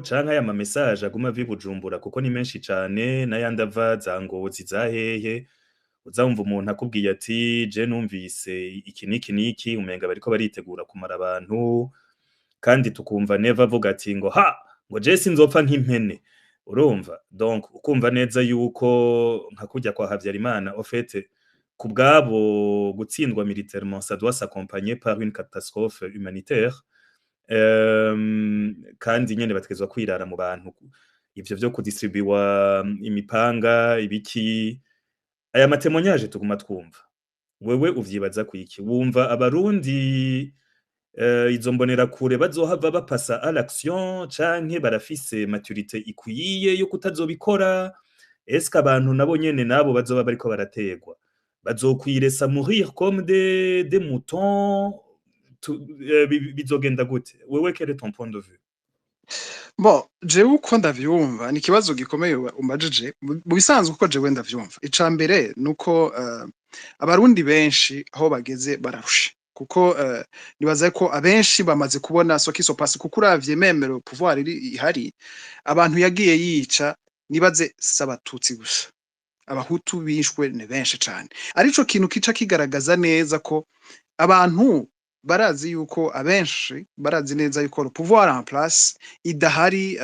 Canke aya ma message aguma ava i Bujumbura, kuko ni menshi cane, n'ayandi ava za Ngozi, za hehe, uzawumva umuntu akubwiye ati: "Je numvise iki n'iki n'iki, umenga bariko baritegura kumara abantu." Kandi tukumva Neva avuga ati ngo ha ngo je sinzopfa nk'impene, urumva? Donc ukumva neza yuko nka kurya kwa Habyarimana, au fait, ku bwabo gutsindwa militairement, ça doit s'accompagner par une catastrophe humanitaire. Kandi nyene bategerezwa kwirara mu bantu, ivyo vyo kudistribuwa imipanga, ibiki, aya ma témoignages tuguma twumva. Wewe uvyibaza kwiki? Wumva Abarundi, izo mbonerakure bazohava bapasa à l'action, canke barafise maturité ikwiye yo kutazobikora? Est-ce que abantu nabo nyene, nabo bazoba bariko barategwa, bazokwiresa mourir comme des moutons? Bizogenda gute? Wewe, quel est ton point de vue? Bon, jewe uko ndavyumva, ni ikibazo gikomeye umbajije. Mu bisanzwe, uko jewe ndavyumva, ica mbere nuko Abarundi benshi aho bageze bararushe, kuko nibaza ko abenshi bamaze kubona ce qui se passe, kuko uravye même le pouvoir iri ihari, abantu yagiye yica, nibaze si Abatutsi gusa, Abahutu bishwe ni benshi cane. Arico kintu kica kigaragaza neza ko abantu barazi yuko, abenshi barazi neza yuko le pouvoir en place idahari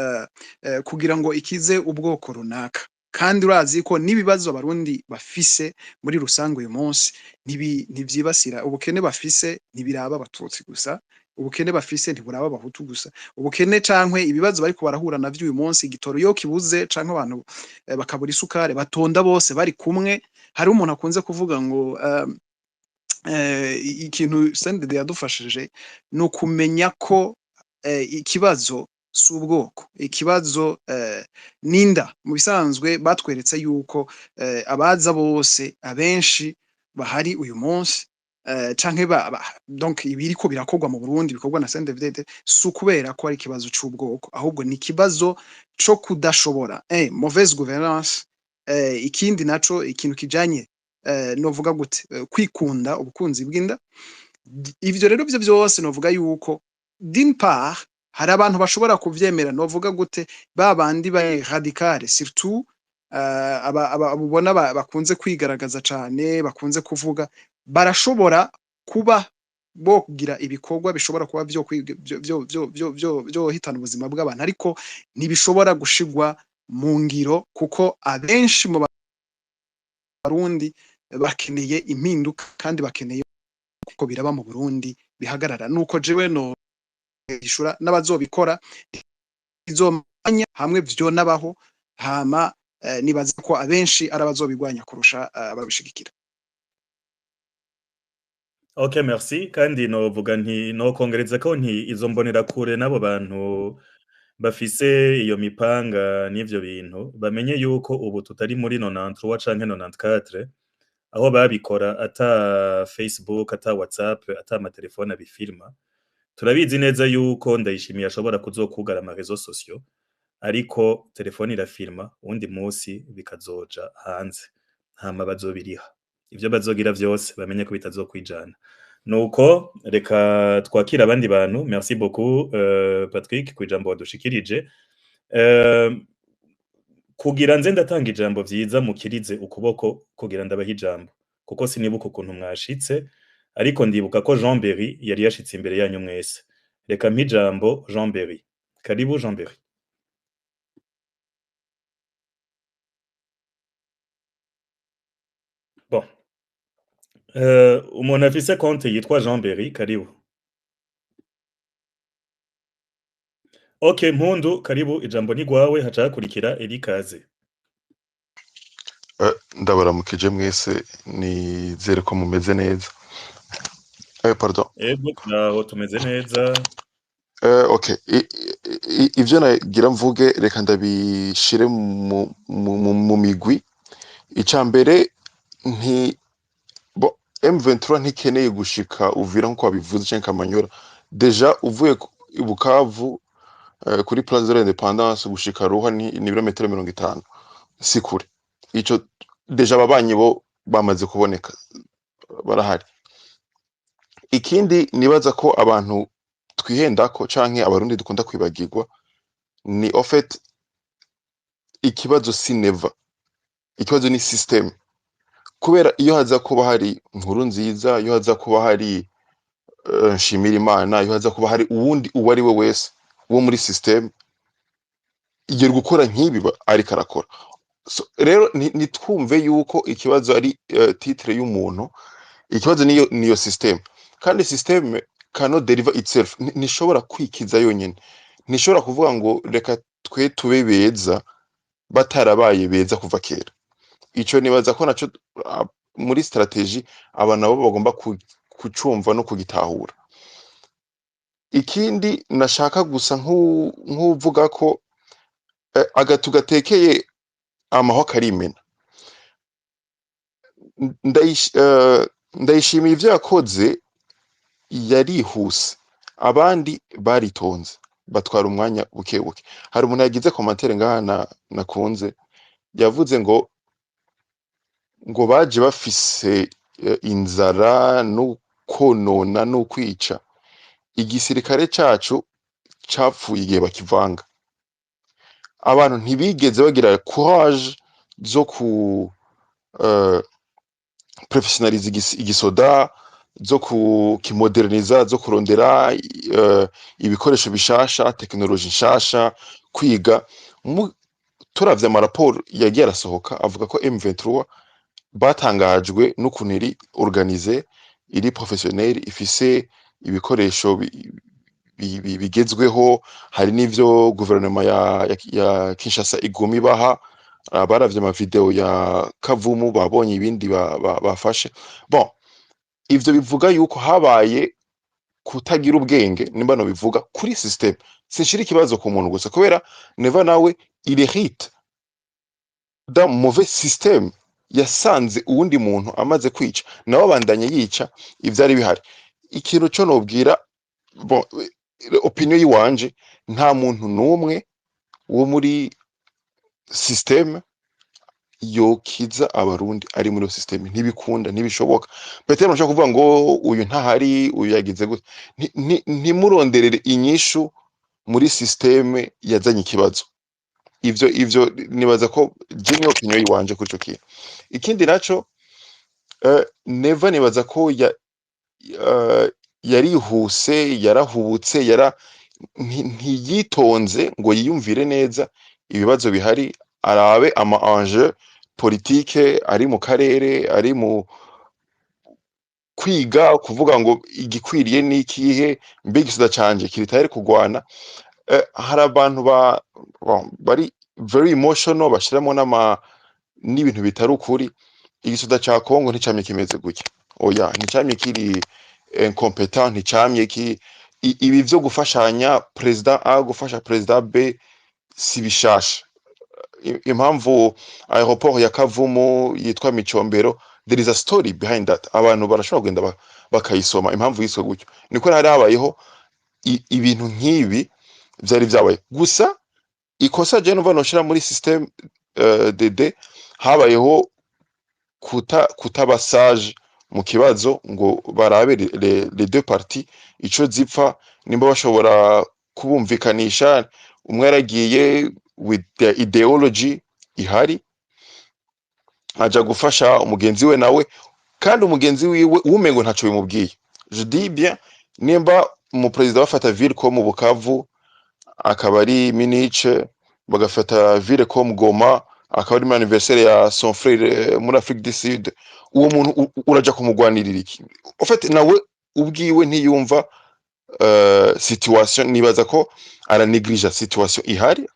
kugira ngo ikize ubwoko runaka. Kandi urazi ko n'ibibazo Abarundi bafise muri rusange uyu munsi ntivyibasira, ubukene bafise ntibiraba Abatutsi gusa, ubukene bafise ntiburaba Abahutu gusa. Ubukene cankwe ibibazo bariko barahura navyo uyu munsi, igitoro iyo kibuze canke abantu bakabura isukari, batonda bose bari kumwe. Hari umuntu akunze kuvuga ngo ikintu CNDD yadufashije ni ukumenya ko ikibazo si ubwoko, ikibazo n'inda. Mu bisanzwe batweretse yuko abaza bose, abenshi bahari uyu munsi, canke donc ibiriko birakorwa mu Burundi bikorwa na CNDD-FDD, si ukubera ko ari ikibazo c'ubwoko, ahubwo ni ikibazo co kudashobora, mauvaise gouvernance. Ikindi naco, ikintu kijanye, novuga gute, kwikunda, ubukunzi bw'inda. Ivyo rero vyo vyose, novuga yuko d'une part hari abantu bashobora kuvyemera, novuga gute, ba bandi ba radicale, surtout aba ubona bakunze kwigaragaza cane, bakunze kuvuga, barashobora kuba bogira ibikorwa bishobora kuba vyo vyohitana ubuzima bw'abantu, ariko ntibishobora gushigwa mu ngiro, kuko abenshi mu Barundi bakeneye impinduka kandi bakeneye ko biraba mu Burundi bihagarara. Nuko jewe no ishura n'abazobikora izomanya hamwe vyonabaho hama, nibaza ko abenshi ari abazobigwanya kurusha ababishigikira. Ok, merci. Kandi novuga nti, nokongereza ko nti izo mbonerakure n'abo bantu bafise iyo mipanga n'ivyo bintu, bamenye yuko ubu tutari muri 93 canke 94, aho babikora ata Facebook, ata WhatsApp, ata amatelefone abifilma. Turabizi neza yuko Ndayishimiye ashobora kuzokugara ama réseaux sociaux, ariko telefone irafilma, uwundi musi bikazoja hanze, hama bazobiriha. Ivyo bazogira vyose, bamenye ko bitazokwijana. Nuko reka twakire abandi bantu. Merci beaucoup, Patrick, kwijambo wadushikirije. Kugira nze ndatanga ijambo vyiza, mukirize ukuboko kugira ndabaha ijambo, kuko sinibuka ukuntu mwashitse, ariko ndibuka ko Jean Berry yari yashitse imbere yanyu mwese. Reka mpe ijambo Jean Berry. Karibu, Jean Berry. Bon, umuntu afise konte yitwa Jean Berry, karibu. Ok, Mpundu, karibu, ijambo ni gwawe, haca hakurikira Erikaze. Ndabaramukije mwese, nizere ko mumeze neza. Pardon. Ego, turaho, tumeze neza. Ok, ivyo nagira mvuge, reka ndabishire mu migwi. Ica mbere, nti bo M23 ntikeneye gushika Uvira nkuko wabivuze canke Kamanyola. Déjà uvuye i Bukavu, kuri Place de l'Indépendance gushika Ruha ni ibirometero 50, si kure. Ico déjà ababanyi bo bamaze kuboneka, barahari. Ikindi nibaza ko abantu twihendako canke Abarundi dukunda kwibagirwa Ni en fait ikibazo si Neva, ikibazo ni système, kubera iyo haza kuba hari Nkurunziza, iyo haza kuba hari Nshimirimana, iyo haza kuba hari uwundi uwo ari we wese wo muri système, igera gukora nk'ibi ariko arakora. So, rero nitwumve yuko ikibazo ari titre y'umuntu. Ikibazo niyo système, kandi système cannot deliver itself. Ntishobora kwikiza yonyine, ntishobora kuvuga ngo reka twe tube beza batarabaye beza kuva kera. Ico nibaza ko naco muri stratégie aba nabo bagomba kucumva no kugitahura. Ikindi nashaka gusa nk'uvuga ko agatu gatekeye amahwa karimena. Ndayishimiye ivyo yakoze, yarihuse, abandi baritonze, batwara umwanya buke buke. Hari umuntu yagize commentaire ngaha nakunze, yavuze ngo baje bafise inzara no konona no kwica. Igisirikare cacu capfuye igihe bakivanga. Abantu ntibigeze bagira courage zo ku professionnaliser igisoda, zo kukimoderniza, zo kurondera ibikoresho bishasha, technologie nshasha, kwiga. Turavye amaraporo yagiye arasohoka, avuga ko M23 batangajwe n'ukuntu iri organisée, iri professionnel, ifise ibikoresho bigezweho. Hari n'ivyo guverinoma ya Kinshasa iguma ibaha. Baravye amavideo ya Kavumu, babonye ibindi bafashe. Bon, ivyo bivuga yuko habaye kutagira ubwenge, nimba no bivuga kuri système. Sinshira ikibazo ku muntu gusa, kubera Neva nawe il hérite d'un mauvais système. Yasanze uwundi muntu amaze kwica, nawe abandanye yica ivyari bihari. Ikintu co nobwira, bon, opinion yiwanje, nta muntu n'umwe wo muri système yokiza Abarundi ari muri iyo système. Ntibikunda, ntibishoboka. Peut-être mushobora kuvuga ngo uyu ntahari, uyu yagize gute. Ntimuronderere inyishu muri système yazanye ikibazo. Ivyo nibaza ko je niyo opinion yiwanje kuri ico kintu. Ikindi naco, Neva nibaza ko yarihuse, yarahubutse, ntiyitonze ngo yiyumvire neza ibibazo bihari, arabe ama enjeu politique ari mu karere, ari mu kwiga kuvuga ngo igikwiriye ni ikihe, mbega igisoda canje kiri tayari kugwana. Hari abantu bon, bari very emotional, bashiramo n'ama n'ibintu bitari ukuri. Igisoda ca Congo nticamye kimeze gutya, oya, nticamye kiri incompétent, nticamye ki ibi vyo gufashanya, président A gufasha président B, si bishasha. Impamvu aéroport ya Kavumu yitwa Micombero, there is a story behind that. Abantu barashobora kugenda bakayisoma impamvu yiswe gutyo. Niko hari habayeho ibintu nk'ibi vyari vyabaye. Gusa ikosa je numva noshira muri système DD, habayeho kutaba sage mu kibazo ngo barabe les deux parties ico zipfa, nimba bashobora kubumvikanisha. Umwe yaragiye with the ideology ihari, aja gufasha umugenzi we nawe, kandi umugenzi wiwe wumengo ntaco bimubwiye. Je dis bien, nimba umuperezida bafata ville ko mu Bukavu akaba ari Munich, bagafata ville ko mu Goma akaba ari muri anniversaire ya son frère muri Afrique du Sud, uwo muntu uraja kumugwanirira iki? En fait nawe ubwiwe ntiyumva situation. Nibaza ko aranégligea situation ihari.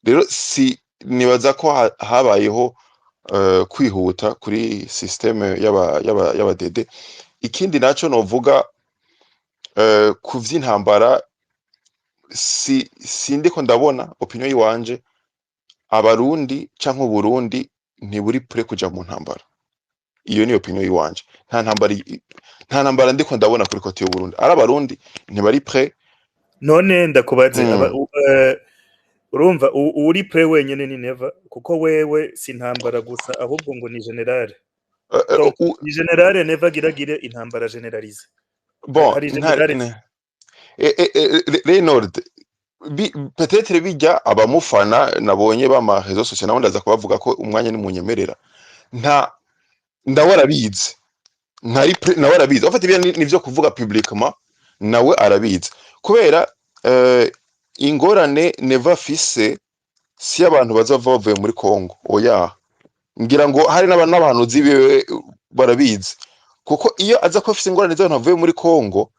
Rero si nibaza ko habayeho kwihuta kuri système y'aba DD. Ikindi naco novuga ku vy'intambara, si sindiko ndabona, opinion yiwanje, Abarundi canke Uburundi ntiburi prêt kuja mu ntambara. Iyo ni opinion yiwanje. Nta ntambara ndiko ndabona kuri côté y'Uburundi, ari Abarundi ntibari prêt. None ndakubaze, urumva uri prêt wenyene ni Neva, kuko wewe si intambara gusa, ahubwo ngo ni général. Donc ni général Neva agiragire intambara généralisée. Bon, hari général. Reynolds. Peut-être bijya abamufana nabonye bama réseaux sociaux, nabo ndaza kubavuga ko umwanya nimunyemerera. Nta ndawe arabizi, ntari nawe arabizi. En fait, ibyo nivyo kuvuga publiquement, nawe arabizi, kubera ingorane Neva afise si abantu bazava bavuye muri Congo. Oya, ngira ngo hari n'abahanuzi biwe barabizi, kuko iyo aza ko afise ingorane z'abantu bavuye muri Congo,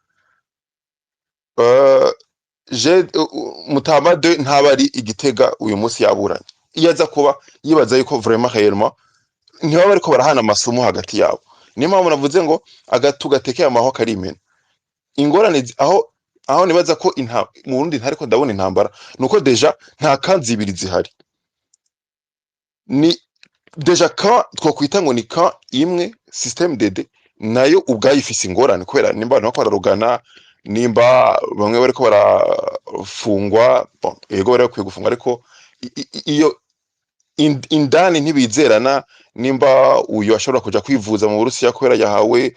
je Mutama de ntaba ari igitega uyu munsi yaburanye. Iyo aza kuba yibaza yuko vraiment, réellement, ntibaba bariko barahana amasomo hagati yabo. Niyo mpamvu navuze ngo agatu gatekeye amahwa karimena. Ingorane aho nibaza ko mu Burundi ntariko ndabona intambara, nuko déjà nta camps zibiri zihari, ni déjà camp twokwita ngo ni camp imwe. Système DD nayo ubwayo ifise ingorane, kubera nimba abantu bariko bararugana, nimba bamwe bariko barafungwa, bon, yego bari bakwiye gufungwa, ariko iyo indani ntibizerana. Nimba uyu ashobora kuja kwivuza mu Burusiya kubera yahawe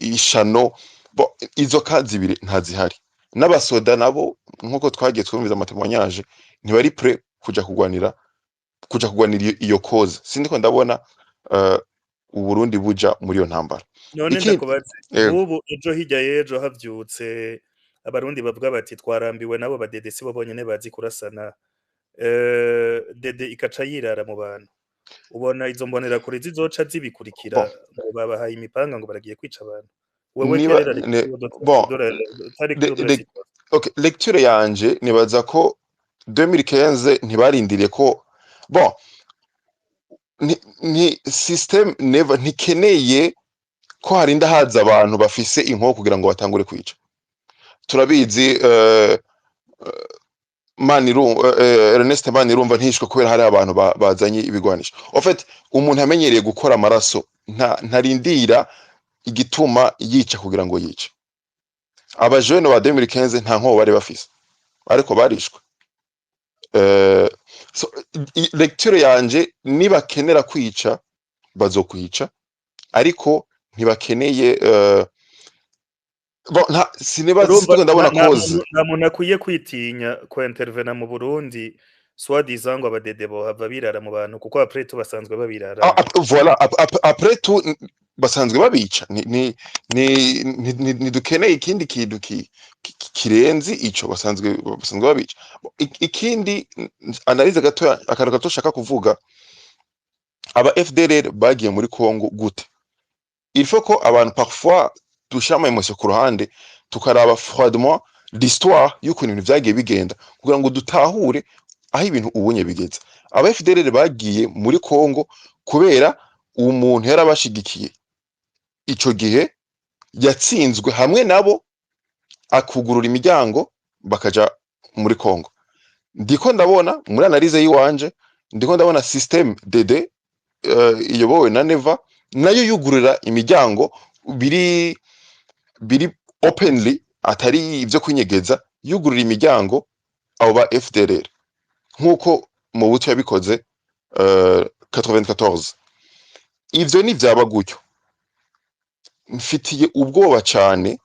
ishano, bon, izo camps zibiri ntazihari. N'abasoda nabo, nk'uko twagiye twumviza ama témoignages, ntibari prêts kuja kugwanira iyo cause. Sindiko ndabona Uburundi buja muri iyo ntambara. None Ikindi ndakubaze, Yego. nk'ubu ejo hirya y'ejo havyutse abarundi bavuga bati: "Twarambiwe n'abo badede, si bo bonyene bazi kurasana", dede ikaca yirara mu bantu, ubona izo mbonerakure zizoca zibikurikira Bon. ngo babahaye imipanga ngo baragiye kwica abantu? Wewe Niba quelle est la ne lecture de bon, de la ta lecture de la situation? Ok, lecture yanje, nibaza ko 2015 ntibarindiriye ko, bon, ni système Neva ntikeneye ko harinda haza abantu bafise inkoho kugira ngo batangure kwica. Turabizi, Ernest Manirumva ntishwe kubera hari abantu bazanye ibigwanisho. En fait, umuntu amenyereye gukora amaraso ntarindira igituma yica kugira ngo yice. Abajene ba 2015 nta nkoho bari bafise, ariko barishwe. So, lecture yanje, nibakenera kwica bazokwica, ariko ntibakeneye, bon, nta sinibaza. Urumva Sindiko ndabona nta cause. Nta muntu akwiye kwitinya ko intervena mu Burundi, soi-disant ngo abadede bohava birara mu bantu, kuko après tout basanzwe babiraramo. Ah, voilà, après tout basanzwe babica. Ntidukeneye ikindi kintu kirenze ico. Basanzwe babica. Ikindi analyse gato, akantu gato shaka kuvuga: aba FDLR bagiye muri Congo gute? Il faut ko abantu parfois dushira ama émotions ku ruhande, tukaraba froidement l'histoire y'ukuntu ibintu vyagiye bigenda, kugira ngo dutahure aho ibintu ubunye bigeze. Aba FDLR bagiye muri Congo kubera umuntu yarabashigikiye ico gihe yatsinzwe hamwe nabo, akugurura imiryango bakaja muri Congo. Ndiko ndabona muri analyse yiwanje, ndiko ndabona système DD iyobowe na Neva nayo yugurura imiryango biri openly, atari ivyo kwinyegeza, yugurura imiryango abo ba FDLR nk'uko Mobutu yabikoze 94. Ivyo nivyaba gutyo, mfitiye ubwoba cane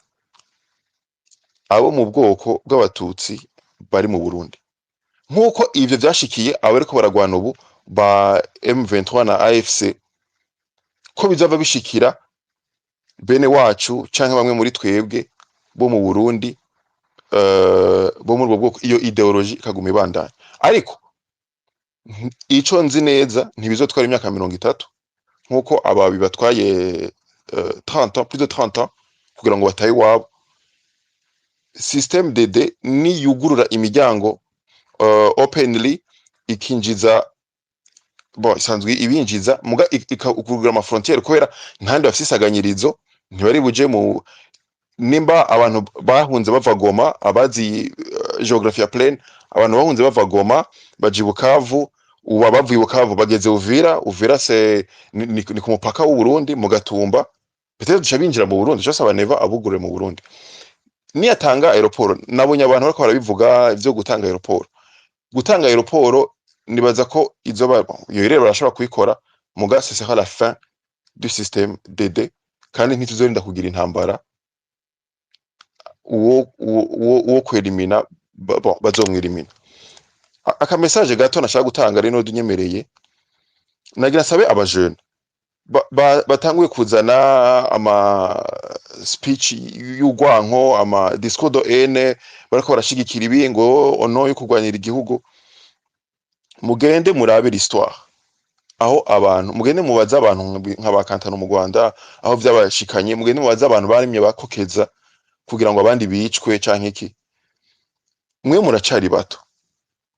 abo mu bwoko bw'abatutsi bari mu Burundi, nk'uko ivyo vyashikiye abariko baragwana ubu ba M23 na AFC, ko bizava bishikira bene wacu canke bamwe muri twebwe bo mu Burundi, bo muri ubwo bwoko, iyo idéologie ikaguma ibandanya. Ariko ico nzi neza, ntibizotwara imyaka 30 nk'uko ababi batwaye 30 ans, plus de 30 ans, kugira ngo batahe iwabo. Système DD niyugurura imiryango openly, ikinjiza, bon, isanzwe ibinjiza, muga ikugurura ama frontières, kubera ntandi bafise isaganyirizo, ntibari buje mu nimba abantu bahunze bava Goma. Abazi géographie ya plaine, abantu bahunze bava Goma baja i Bukavu, ubu abavuye i Bukavu bageze Uvira. Uvira se ni ku mupaka w'u Burundi mu Gatumba. Peut-être duca binjira mu Burundi. Cyose abaneva abugurure mu Burundi niyatanga aéroport. Nabonye abantu bariko barabivuga ivyo gutanga aéroport. Gutanga aéroport, nibaza ko izoba iyo rero barashobora kuyikora, muga ce sera la fin du système DD, kandi ntituzorinda kugira intambara. Uwo kwerimina Bon, bazomwirimina. Aka message gato nashaka gutanga rero, dunyemereye, nagira nsabe abajene batanguye kuzana ama speech y'urwanko, ama discours de haine, bariko barashigikira ibi ngo ono yo kurwanira igihugu. Mugende murabe l'histoire aho abantu, mugende mubaze abantu nk'abakantano mu Rwanda aho vyabashikanye, mugende mubaze abantu barimye bakokeza kugira ngo abandi bicwe canke iki. Mwe muracari bato,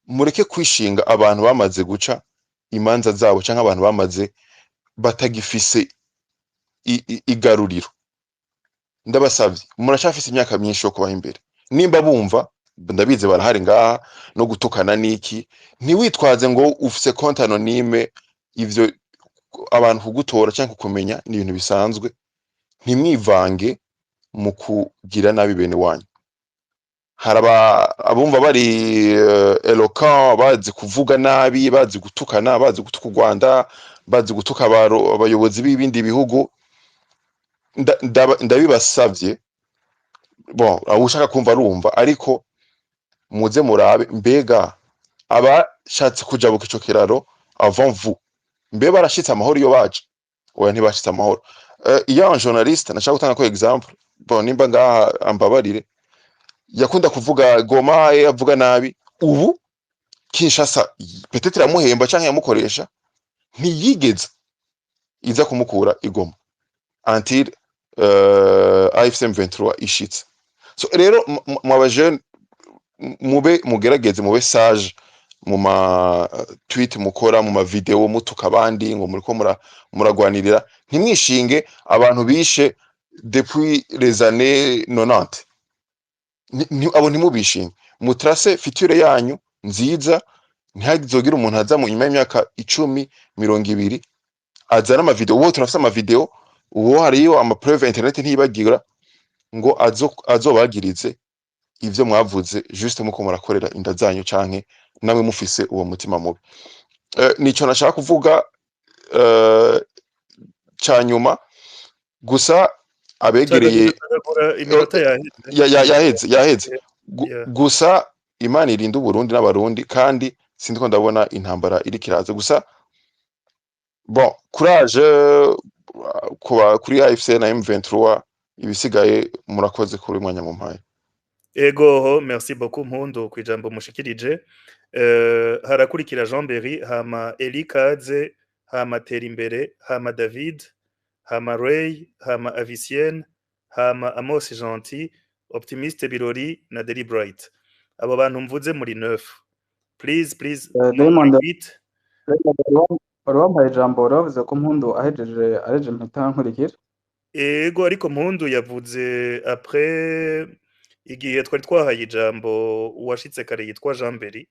mureke kwishinga abantu bamaze guca imanza zabo canke abantu bamaze batagifise igaruriro. Ndabasavye, muracafise imyaka myinshi yo kubaho imbere. Nimba bumva, ndabizi barahari ngaha no gutukana niki, ntiwitwaze ngo ufise compte anonyme. Ivyo abantu kugutora canke kukumenya ni ibintu bisanzwe. Ntimwivange mu kugira nabi bene wanyu. Hari abumva bari éloquent, bazi kuvuga nabi, bazi gutukana, bazi gutuka u Rwanda, bazi gutuka abayobozi b'ibindi bihugu. Ndabibasavye, bon, abo ushaka kumva arumva, ariko muze murabe mbega abashatse kujabuka ico kiraro avant vous, mbe barashitse amahoro iyo baje? Oya, ntibashitse amahoro. Iyo un journaliste nashaka gutanga ko exemple, bon, nimba ngaha ambabarire, yakunda kuvuga Goma, avuga nabi. Ubu Kinshasa peut-être yamuhemba canke yamukoresha, ntiyigeze iza kumukura i Goma until AFC M23 ishitse. So rero mu ba jeune, mube mugerageze mube sage mu ma tweet mukora, mu ma video mutuka abandi ngo muriko muragwanirira. Ntimwishinge abantu bishe depuis les années 90. Abo ntimubishinge. Mutrace future yanyu nziza, ntihazogire umuntu aza mu nyuma y'imyaka 10, 20 azana amavideo. Ubu turafise amavideo, ubu hariyo ama preuve, internet ntiyibagira, ngo azobagirize ivyo mwavuze juste muko murakorera inda zanyu canke namwe mufise uwo mutima mubi. Nico nashaka kuvuga ca nyuma gusa abegereye Cagagura, iminota yaheze. Yaheze, yaheze. Gusa Imana irinda Uburundi n'Abarundi, kandi sindiko ndabona intambara iriko iraza. Gusa bon courage kuba kuri AFC na M23. Ibisigaye murakoze kuri mwanya mumpaye. Egoho, merci beaucoup Mpundu kwijambo mushikirije. Harakurikira Jean Berry, hama Eli Kaze, hama Terimbere, hama David, hama Ray, hama Avicienne, hama Amos Gentil, Optimiste Birori na Deli Bright. Abo bantu mvuze muri neuf. Please, please, no Raymond, repeat. Raymond, wari wampaye ijambo, wari wavuze ko Mpundu ahejeje ahejeje mpita nkurikira. Ego, ariko Mpundu yavuze après igihe twari twahaye ijambo uwashitse kare yitwa Jean Berry.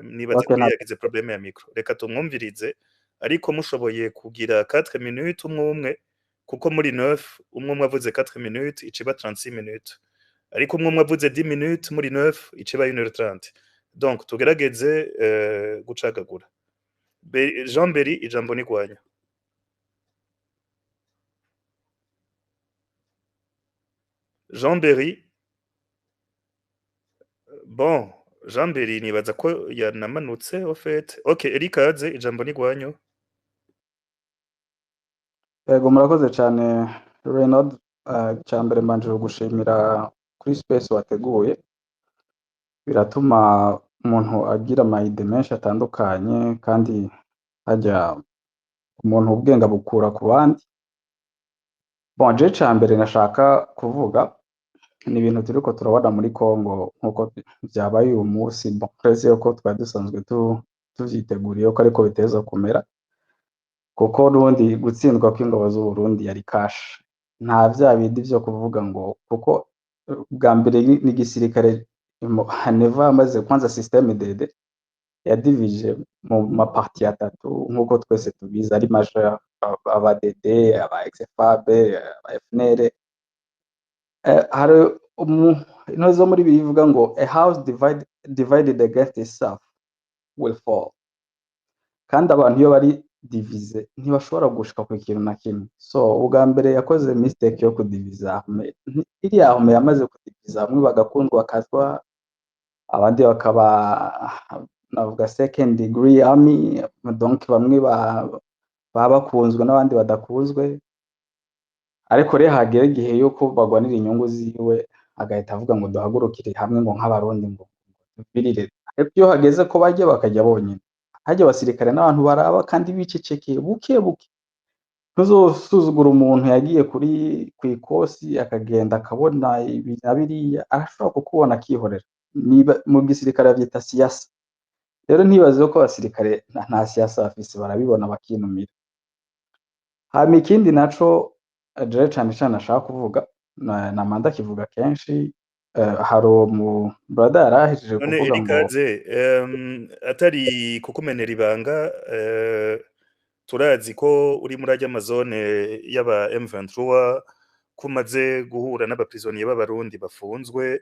Nibaza ko yagize problème ya micro. Reka tumwumvirize, ariko mushoboye kugira 4 minutes umwe umwe, kuko muri 9 umwe umwe avuze 4 minutes iciba 36 minutes, ariko umwe umwe avuze 10 minutes muri 9 iciba 1h30. Donc tugerageze gucagagura. Jean Berry, ijambo ni rwanyu. Jean Berry. Bon, Jean Berry nibaza ko yanamanutse au fait. OK, Erikaze, ijambo ni rwanyu. Yego, murakoze cyane Renaud. Icya mbere mbanje kugushimira kuri space wateguye, biratuma umuntu agira ama idées menshi atandukanye, kandi hajya umuntu ubwenge abukura ku bandi. Bon, je ca mbere nashaka kuvuga ni ibintu turiko turabona muri Congo nkuko vyabaye uyu munsi. Bon, uretse yuko twari dusanzwe tuvyiteguriye ko ariko biteza kumera, kuko n'ubundi gutsindwa kw'ingabo z'u Burundi yari cash, nta vya bindi vyo kuvuga ngo, kuko bwa mbere ni igisirikare Neva amaze kwanza système DD yadivije mu ma parties atatu nkuko twese tubizi ari majeur, aba DD, aba ex-FAB, aba FNL. Hari ino zo muri bibiliya ivuga ngo "A house divided against itself will fall", kandi abantu iyo bari divisés ntibashobora gushika ku kintu na kimwe. So ubwa mbere yakoze mistake yo kudiviza armée. Iriya armée yamaze kudiviza, bamwe bagakundwa bakazwa. Abandi bakaba, navuga, second degree army, donc bamwe baba bakunzwe n'abandi badakunzwe. Ariko rero hagera igihe yuko bagwanira inyungu ziwe, agahita avuga ngo duhagurukire hamwe, ngo nk'Abarundi, ngo tubirire. Ariko iyo hageze ko bajya, bakajya bonyine. Harya abasirikare n'abantu baraba kandi bicecekeye buke buke. Ntuzosuzugura umuntu yagiye kuri kw'ikosi, akagenda akabona ibi na biriya, arashobora kukubona akihorera. Niba mu gisirikare bavyita siyasa. Rero ntibaze ko abasirikare nta siyasa bafise, barabibona bakinumira. Hama ikindi naco jewe cane cane nashaka kuvuga, nama ndakivuga kenshi, hari umu brother yarahejeje None kuvuga ngo Erikaze, atari kukumenera ibanga, turazi ko uri muri arya ma zone y'aba M23, ko umaze guhura n'aba prisonniers b'Abarundi bafunzwe.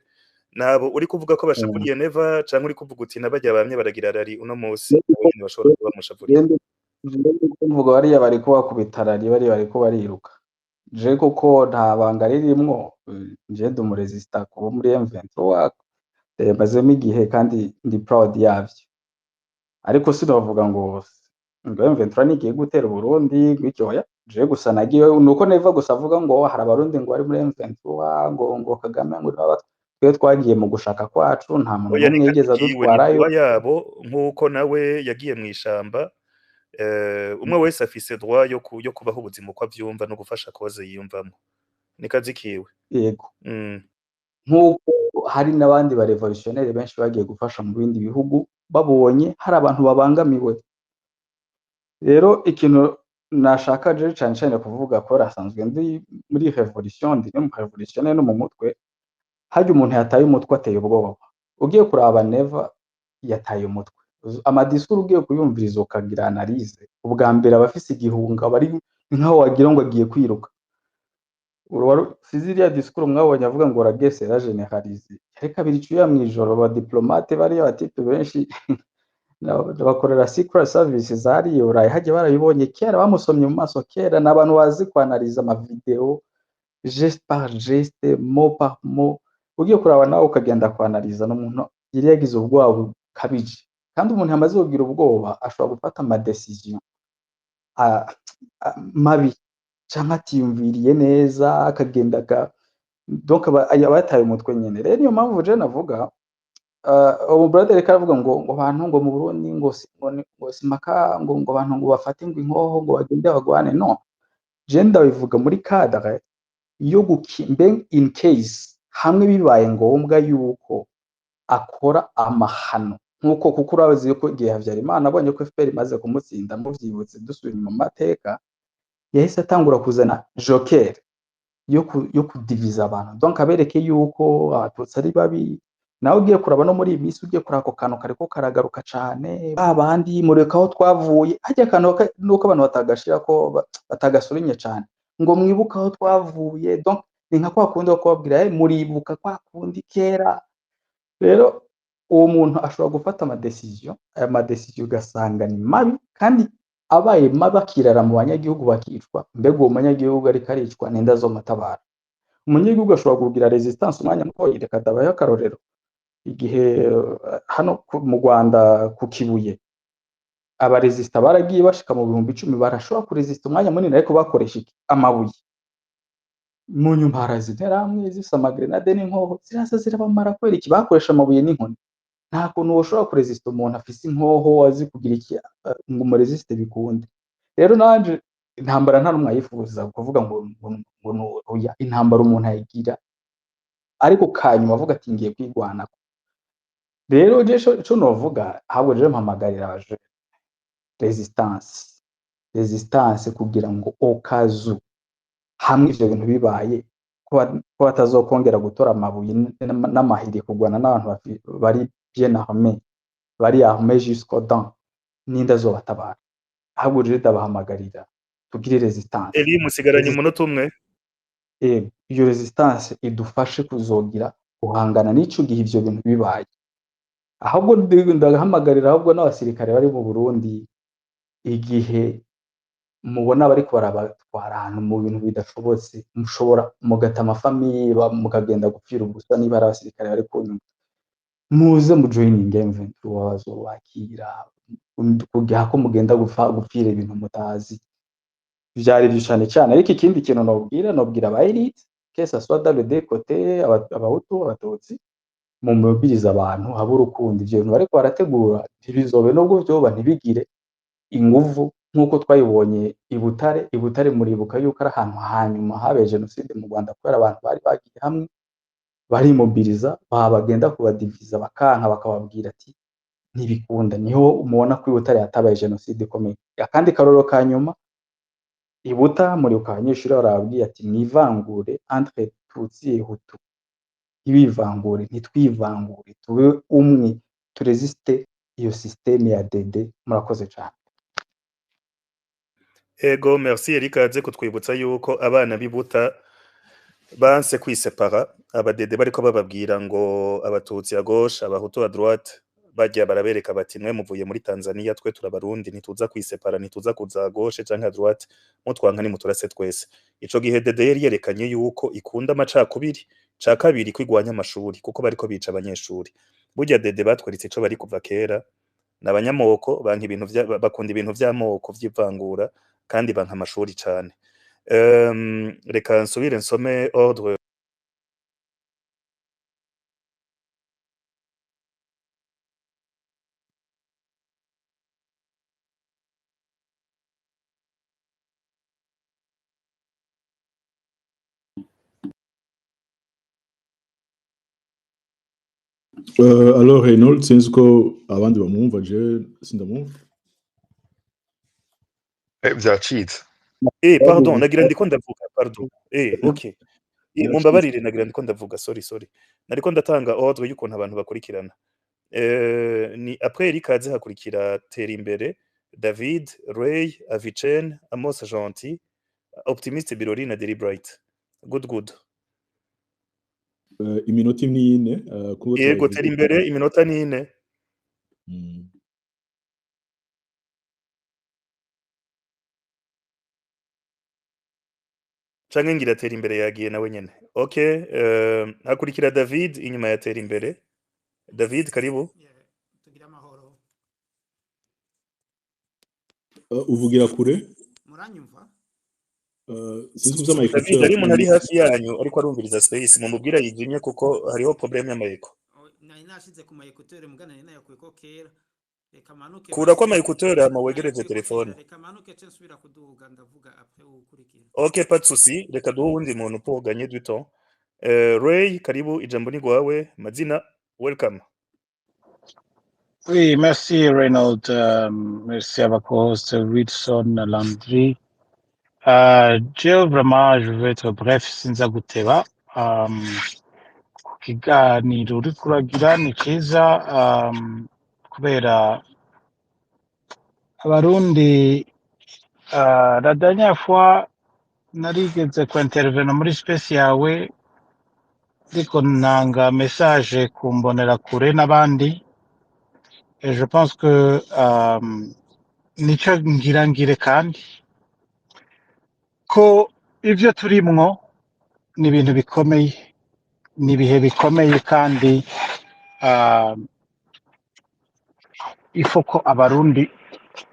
Nabo uri kuvuga ko bashavuriye Neva, canke uri kuvuga uti nabarya bamye baragira rari uno musi, nabo nyene bashobora kuba bamushavuriye? Jewe mvuga bariya bariko bakubita rari, bariya bariko bariruka. Je kuko nta banga ririmwo, je ndi umu résistant kuba muri M23, mazemo igihe kandi ndi proud yavyo. Ariko sinovuga ngo M23 nigiye gutera Uburundi ngo oya. Je gusa nagiye nuko Neva gusa avuga ngo hari Abarundi ngo bari muri M23, ngo Kagame ngo nibo, twe twagiye mu gushaka kwacu, nta muntu Oya, n'umwe ni yigeze kazi kiwe, ni adutwarayo. droit yabo, nk'uko nawe yagiye mw'ishamba. Umwe wese afise droit yo kubaho ubuzima uko avyumva no gufasha cause yiyumvamwo, ni kazi kiwe. Yego. Nk'uko hari n'abandi ba révolutionnaire benshi bagiye gufasha mu bindi bihugu babonye hari abantu babangamiwe. Rero ikintu nashaka je cane cane kuvuga, kubera asanzwe ndi muri révolution, ndi no mu révolutionnaire no mu mutwe, harya umuntu yataye umutwe ateye ubwoba. Ugiye kuraba, Neva yataye umutwe. Ama discours ugiye kuyumviriza ukagira analyse, ubwa mbere aba afise igihunga, aba ari nkaho wagira ngo agiye kwiruka. Sizi iriya discours mwabonye avuga ngo la guerre sera généralisée, ariko abira icuya mw'ijoro. Aba diplomates bariya, ba types benshi bakorera secret services zariya Burayi, hagiye barabibonye kera, bamusomye mu maso kera. Ni abantu bazi kwanaliza ama vidéo geste par geste, mot par mot. Ugiye kuraba nawe ukagenda kwanaliza, n'umuntu yari yagize ubwoba bukabije. Kandi umuntu yamaze kugira ubwoba ashobora gufata ama décisions mabi canke atiyumviriye neza, akagenda donc aba yataye umutwe nyene. Rero niyo mpamvu je navuga, umu brother ariko aravuga ngo abantu ngo mu Burundi ngo ngo simpaka ngo abantu ngo bafate ngo inkoho ngo bagende bagwane. No je ndabivuga muri cadre yo mbe in case hamwe bibaye ngombwa yuko akora amahano, nkuko kuko urazi yuko igihe Habyarimana abonye ko FPR imaze kumutsinda, muvyibutse dusubiye inyuma mu mateka, yahise atangura kuzana joker yo kudiviza abantu, donc abereke yuko Abatutsi ari babi. Nawe ugiye kuraba no muri iyi minsi, ugiye kuraba, ako kantu kariko karagaruka cane, ba bandi mureka aho twavuye. Harya akantu nuko abantu batagashirako, batagasurinye cane, ngo mwibuke aho twavuye. Donc ni nka kwa kundi wo kubabwira: "Eh, muribuka kwa kundi kera." Rero uwo muntu ashobora gufata ama décisions, aya ma décisions ugasanga ni mabi, kandi abaye mabi akirara mu banyagihugu bakicwa. Mbega uwo munyagihugu ariko aricwa, ninde azomutabara? Umunyagihugu ashobora kugira résistance umwanya mutoyi. Reka ndabahe akarorero: igihe hano mu Rwanda ku Kibuye abaresista baragiye bashika mu 10.000, barashobora kuresista umwanya munini, ariko bakoresha iki? Amabuye. Mu nyuma haraza Interahamwe zifise ama grenades n'inkoho, ziraza zirabamara. Kubera iki? Bakoresha amabuye n'inkoni. Nta kuntu woshobora kuresista umuntu afise inkoho, azi kugira iki, ngo umuresiste bikunde. Rero nanje intambara nta n'umwe ayifuza, kuvuga ngo oya. Intambara umuntu ayigira ariko kanyuma avuga ati ngiye kwigwanako. Rero je ico novuga ahubwo, rero mpamagarira abaje résistance, résistance, kugira ngo okazu hamwe ivyo bintu bibaye, ko batazokongera gutora amabuye n'amahiri kurwana n'abantu bari bien armés, bari armés jusqu'aux dents. Ninde azobatabara? Ahubwo rero ndabahamagarira tugire résistance. Eli, musigaranye umunota umwe. Iyo résistance idufashe kuzogira guhangana n'ico gihe ivyo bintu bibaye. Ahubwo ndahamagarira ahubwo n'abasirikare bari mu Burundi, igihe mubona bariko barabatwara ahantu mu bintu bidashobotse, mushobora mugata ama familles, mukagenda gupfira ubusa. Niba ari abasirikare bari kunyuma Muze mu joining M23, bazobakira kugira ko mugenda gupfa gupfira ibintu mutazi. Vyari ivyo cane cane. Ariko ikindi kintu nobwira aba élite, que ça soit dans les deux côtés, abahutu, abatutsi, mu mobilize abantu, habe urukundo. Ivyo bintu bariko barategura ntibizobe, nubwo vyoba ntibigire inguvu nk'uko twayibonye i Butare. I Butare muribuka yuko ari ahantu hanyuma habaye jenoside mu Rwanda, kubera abantu bari bagiye hamwe barimobiliza, bagenda kubadiviza bakanka, bakababwira ati ntibikunda. Niho mubona ko i Butare hatabaye jenoside ikomeye. Akandi karorero ka nyuma, i Buta muribuka abanyeshuri barababwiye ati mwivangure entre Tutsi et Hutu, ntibivangure, ntitwivangure, tube umwe, turesiste iyo système ya DD. Murakoze cane. Ego, merci Eric aze kutwibutsa yuko abana b'ibuta banse kwisepara. Abadede bariko bababwira ngo abatutsi à gauche, abahutu à droite, bagiye barabereka bati mwe muvuye muri Tanzania, twe turabarundi, ntituza kwisepara, ntituza kuza à gauche canke à droite, mutwanka ni muturase twese. Ico gihe DD yari yerekanye yuko ikunda amacakubiri, ca kabiri kwigwanya amashuri kuko bariko bica abanyeshuri. Burya DD batweretse ico bari kuva kera, n'abanyamoko banka ibintu bakunda ibintu vy'amoko vy'ivangura, kandi banka amashuri cane. Reka nsubire nsome ordre. Alors Reynold, sinzi ko abandi bamwumva, je sindamwumva. Vyacitse. Pardon, nagira ndiko ndavuga, pardon. Ok. Mumbabarire, nagira ndiko ndavuga, sorry, sorry. Nariko ndatanga ordre y'ukuntu abantu bakurikirana. Ni après Eric aze hakurikira Terimbere, David, Ray, Avicen, Amos Gentil, Optimiste Birori na Deli Bright. Good, good. Iminota ni ine kuko Yego, twabivuze. Terimbere, iminota ni ine. Canke ngira Terimbere yagiye nawe nyene. Ok, hakurikira David inyuma ya Terimbere. David, karibu. Yeah, tugira amahoro. Uvugira kure. Muranyumva? Sinzi ko vy'ama David écouteur. ari umuntu ari hafi yanyu ariko arumviriza space, mumubwira yijimye kuko hariho problème y'ama écho. Oh, nari nashize ku ma écouteur, mugana nari nayakuyeko kera. Reka manuke. Kurako ama écouteur hama wegereze Nayakuyeko kera. Telefone. Reka manuke ce nsubira kuduga, ndavuga après uwukurikira. Ok, pas de souci. Reka duhe uwundi muntu pour gagner du temps. Ray, karibu, ijambo ni gwawe. Mazina, welcome. Oui, merci Reynold. Merci à votre co-host Wilson Landry. Jewe vraiment, je vais être bref, sinza guteba. Ku kiganiro uriko uragira ni ciza, kubera abarundi, la dernière fois narigeze ku intervenir muri space yawe, ariko ntanga message ku mbonerakure n'abandi, et je pense que nico ngira ngire kandi ko ivyo turimwo ni ibintu bikomeye, ni ibihe bikomeye, kandi ifo ko abarundi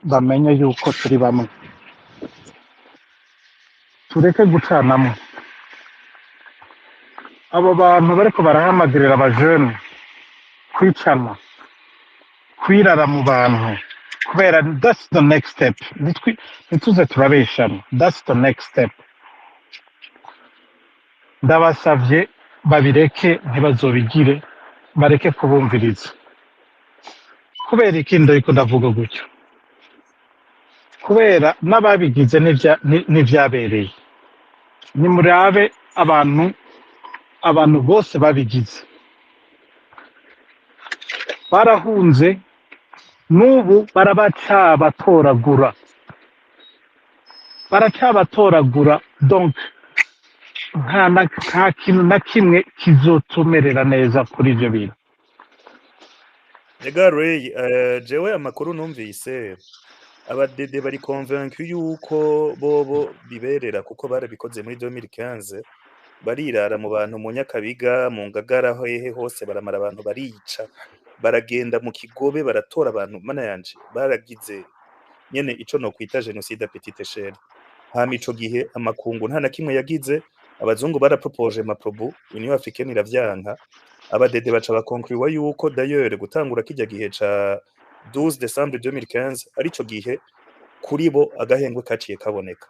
bamenya yuko turi bamwe, tureke gucanamwo. Abo bantu bariko barahamagarira abajene kwicana, kwirara mu bantu, kubera that's the next step. Ntituze turabeshana, that's the next step. Ndabasavye babireke, ntibazobigire, bareke kubumviriza. Kubera iki ndariko ndavuga gutyo? Kubera n'ababigize n'ivyabereye. Nimurabe abantu bose babigize barahunze, n'ubu barabacabatoragura, baracabatoragura. Donc nta kintu na kimwe kizotumerera neza kuri ivyo bintu. Ega Ray, jewe amakuru numvise, abadede bari convaincu yuko bobo biberera kuko barabikoze muri 2015. Barirara mu bantu mu Nyakabiga, mu Ngagara, hehe hose, baramara abantu, barica, baragenda mu Kigobe baratora abantu. Mana yanje, baragize nyene ico nokwita génocide à petite échelle. Hama ico gihe amakungu nta na kimwe yagize. Abazungu barapropoje MAPROBU, Union africaine iravyanka. Abadede baca bakonkluwa yuko d'ailleurs gutangura kirya gihe ca 12 décembre 2015 arico gihe kuri bo agahengwe kaciye kaboneka.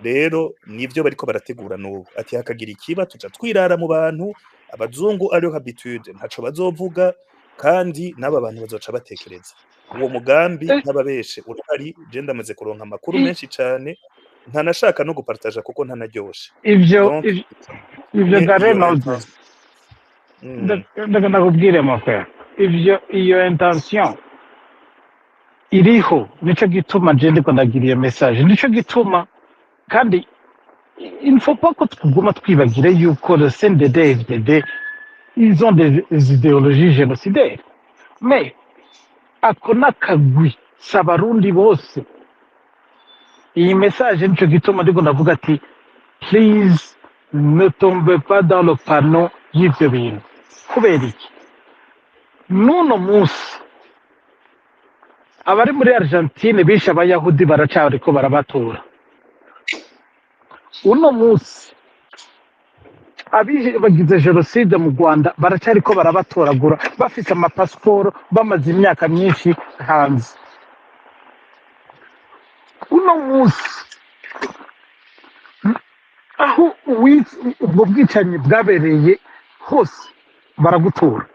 Rero nivyo bariko barategura n'ubu, ati hakagira ikiba tuca twirara mu bantu. Abazungu ariyo habitude, ntaco bazovuga, kandi n'aba bantu bazoca batekereza uwo mugambi. N'ababeshe urahari. Je ndamaze kuronka amakuru menshi cane, ntanashaka no gupartaja kuko ntanaryoshe. Ivyo Donc ivyo nye ga iyo Reynolds, intention. Ndakubwire, mon frère, ivyo iyo intention iriho. Nico gituma je ndiko ndagira iyo message, nico gituma kandi il ne faut pas ko tuguma twibagira yuko le CNDD FDD, ils ont des idéologies génocidaires, mais ako n'akagwi, si Abarundi bose. Iyi message nico gituma ndiko ndavuga ati please, ne tombe pas dans le panneau y'ivyo bintu. Kubera iki? N'uno munsi abari muri Argentine bishe Abayahudi baracariko barabatora. Uno munsi abihe bagize jenoside mu Rwanda baracariko barabatoragura, bafise amapasiporo, bamaze imyaka myinshi hanze. Uno munsi aho ubwo bwicanyi bwabereye hose baragutora.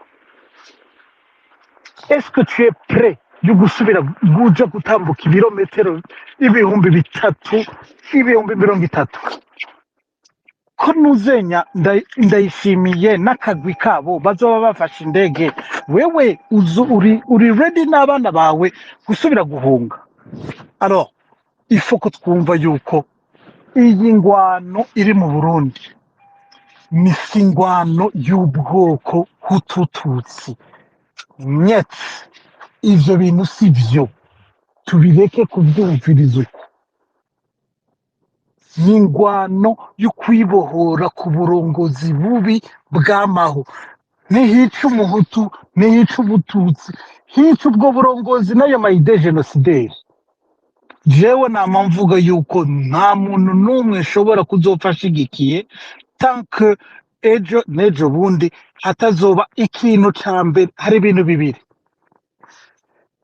Est-ce que tu es prêt yo gusubira guja gutambuka ibirometero 3000, 30,000, ko nuzenya Ndayishimiye n'akagwi kabo bazoba bafashe indege? Wewe uzo uri ready n'abana bawe gusubira guhunga? Alors il faut ko twumva yuko iyi ngwano iri mu Burundi ni si ingwano y'ubwoko Hutu-Tutsi nyetse. Ivyo bintu si vyo, tubireke kuvyumviriza uko. Ni ingwano yo kwibohora ku burongozi bubi bw'amaho. Ntihica Umuhutu, ntihica Umututsi, hica ubwo burongozi n'ayo ma idées génocidaires. Jewe nama mvuga yuko nta muntu n'umwe nshobora kuzopfa ashigikiye tant que ejo n'ejo bundi hatazoba ikintu ca mbere. Hari ibintu bibiri: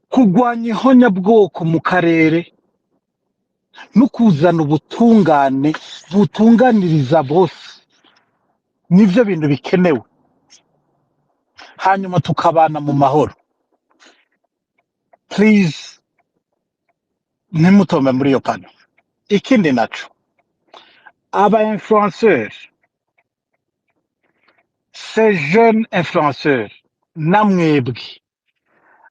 kurwanya ihonyabwoko mu karere no kuzana ubutungane butunganiriza bose. Nivyo bintu bikenewe, hanyuma tukabana mu mahoro. Please, ntimutombe muri iyo panneau. Ikindi naco, aba influenceurs, ces jeunes influenceurs, namwebwe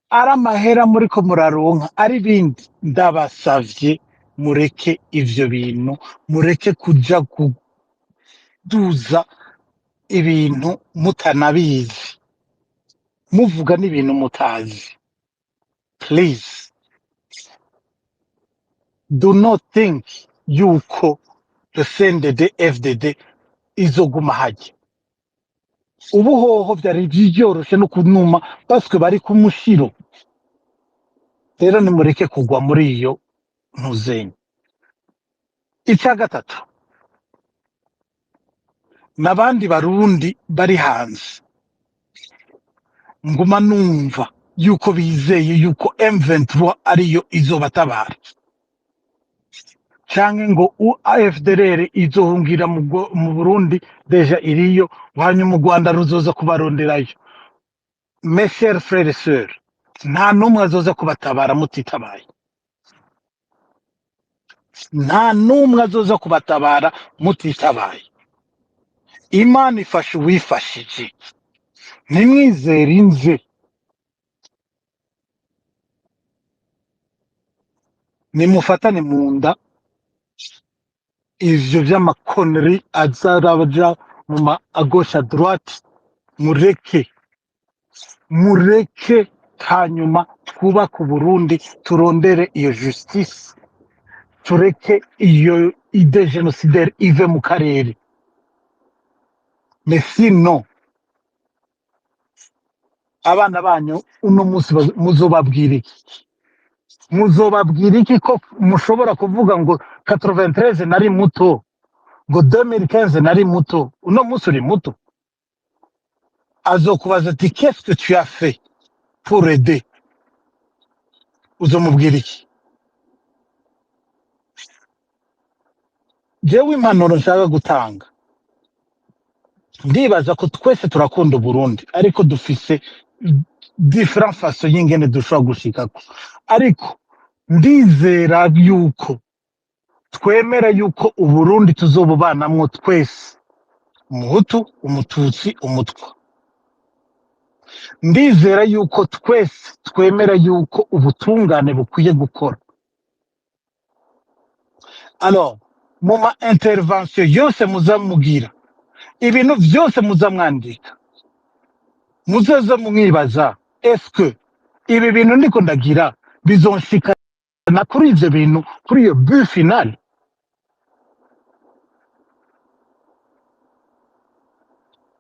ari amahera muriko muraronka, ari ibindi, ndabasavye mureke ivyo bintu, mureke kuja kuduza ibintu mutanabizi, muvuga n'ibintu mutazi. Please do not think yuko the CNDD FDD izoguma hajya. Ubu hoho vyari vyoroshe no kunuma baswe bari ku mushiro. Rero nimureke kugwa muri iyo ntuzenye. Icya gatatu, n'abandi Barundi bari hanze nguma numva yuko bizeye yuko M23 ariyo izobatabara, canke ngo AFDLR izohungira mu Burundi, déjà iriyo, hanyuma u Rwanda ruzoza kubaronderayo. Mes chers frères et sœurs, nta n'umwe azoza kubatabara mutitabaye. Nta n'umwe azoza kubatabara mutitabaye. Imana ifasha uwifashije. Ntimwizere inze, nimufatane mu nda. Ivyo vy'amakoneri azaraja mu ma à gauche à droite, mureke, mureke, hanyuma twubake Uburundi, turondere iyo justice, tureke iyo idée génocidaire ive mu karere. Mais sinon, abana banyu uno munsi muzobabwira iki? Muzobabwira iki ko mushobora kuvuga ngo 93 nari muto, ngo 2015 nari muto? Uno munsi uri muto, azokubaza ati: "Qu'est-ce que tu as fait pour aider?" Uzomubwira iki? Jewe impanuro nshaka gutanga, ndibaza ko twese turakunda Uburundi, ariko dufise different façon y'ingene dushobora gushikako. Ariko ndizera yuko twemera yuko Uburundi tuzobubanamwo twese, umuhutu, umututsi, umutwa. Ndizera yuko twese twemera yuko ubutungane bukwiye gukora. Alors, mu ma intervention yose muzamugira, ibintu vyose muzamwandika, muzoze mwibaza: est-ce ibi bintu ndiko ndagira bizonshikana kuri ivyo bintu, kuri iyo but final?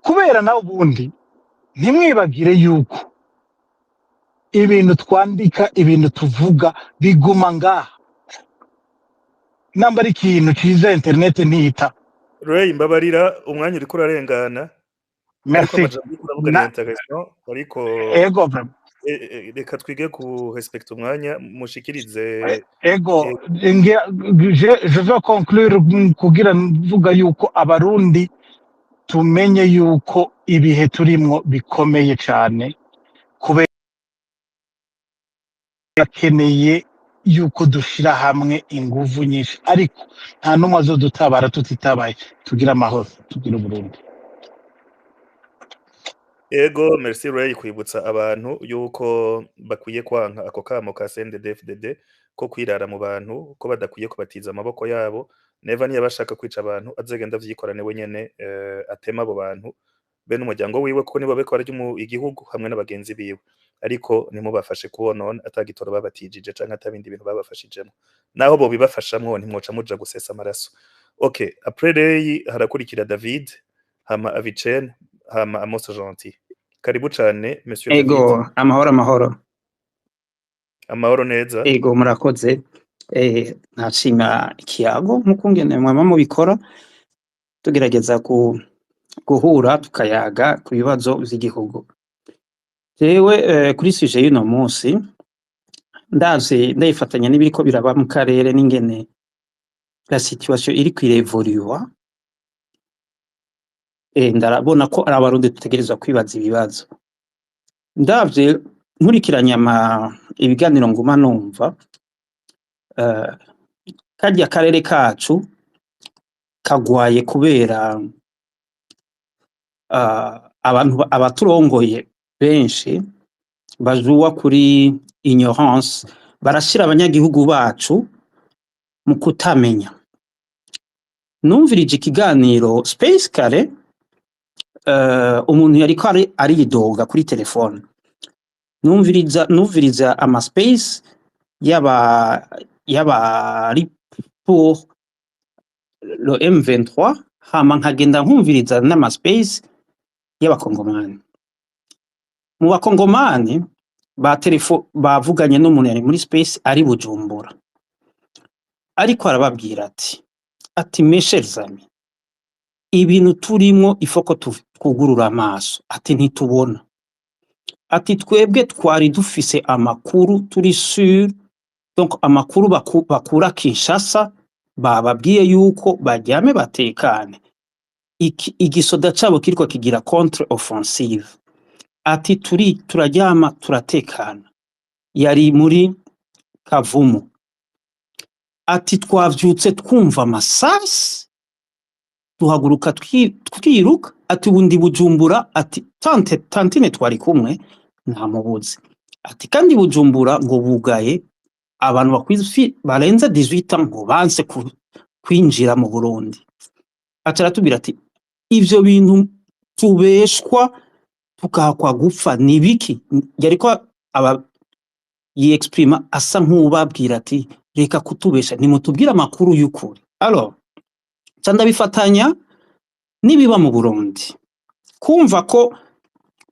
Kubera nawe ubundi ntimwibagire yuko ibintu twandika, ibintu tuvuga biguma ngaha. Namba ari ikintu ciza, internet ntiyita. Ray, mbabarira, umwanya uriko urarengana, ariko Merci. amajambo uriko uravuga ni Na intéressant, ariko ego vraiment. Reka twige ku respecta umwanya, mushikirize. Ego, je veux conclure kugira mvuga yuko abarundi tumenye yuko ibihe turimwo bikomeye cane, kubera bakeneye yuko dushira hamwe inguvu nyinshi, ariko nta n'umwe azodutabara tutitabaye. Tugira amahoro, tugira Uburundi. Ego, merci Ray kwibutsa abantu yuko bakwiye kwanka ako kamo ka CNDD-FDD ko kwirara mu bantu, ko badakwiye kubatiza amaboko yabo. Neva niba ashaka kwica abantu, azegenda avyikorane wenyene, atema abo bantu be n'umuryango wiwe, kuko nibo bariko bararya igihugu hamwe n'abagenzi biwe. Ariko ntimubafashe kubonona atagitoro babatijije canke atabindi bintu babafashijemwo. Naho bobibafashamwo, ntimwoca muja gusesa amaraso. Okay, après Ray harakurikira David, hama Avicenne, hama Amos Gentil. Karibu cane, Monsieur David. Ego, amahoro, amahoro. Amahoro neza. Ego, murakoze. Nashima ikiyago nk'uko ngene mwama mubikora, tugerageza guhura tukayaga ku bibazo vy'igihugu. Jewe kuri sujet y'uno munsi, ndazi ndayifatanya n'ibiriko biraba mu karere n'ingene la situation iriko irevoluwa, ndarabona ko ari abarundi dutegerezwa kwibaza ibibazo. Ndavye nkurikiranye ama ibiganiro nguma numva, karya karere kacu kagwaye kubera abantu abaturongoye benshi bajuwa kuri ignorance, barashira abanyagihugu bacu mu kutamenya. Numvirije ikiganiro Space kare, umuntu yariko aridoga kuri telefone. Numviriza ama space yaba ari pour le M23, hama nkagenda nkumviriza n'ama space y'abakongomani. Mu bakongomani ba telefo bavuganye n'umuntu yari muri space ari Bujumbura, ariko arababwira ati: "Mes chers amis, ibintu turimwo ifoko twugurura amaso." Ati: "Ntitubona." Ati: "Twebwe twari dufise amakuru, turi sûr, donc amakuru bakura Kinshasa, bababwiye yuko baryame batekane, igisoda cabo kiriko kigira contre offensive." Ati: "Turi turaryama turatekana." Yari muri Kavumu. Ati: "Twavyutse twumva amasasi, duhaguruka twiruka." Ati: "Ubu ndi Bujumbura." Ati: "Tante tantine twari kumwe ntamubuzi." Ati: "Kandi Bujumbura ngo bugaye abantu bakwiye barenze 18 ans, ngo banse kwinjira mu Burundi." Aca aratubwira ati: "Ivyo bintu tubeshwa tukahakwa gupfa ni biki?" Yariko aba yexprima asa nk'uwubabwira ati: "Reka kutubesha, nimutubwire amakuru y'ukuri." Alors, ca ndabifatanya n'ibiba mu Burundi. Kumva ko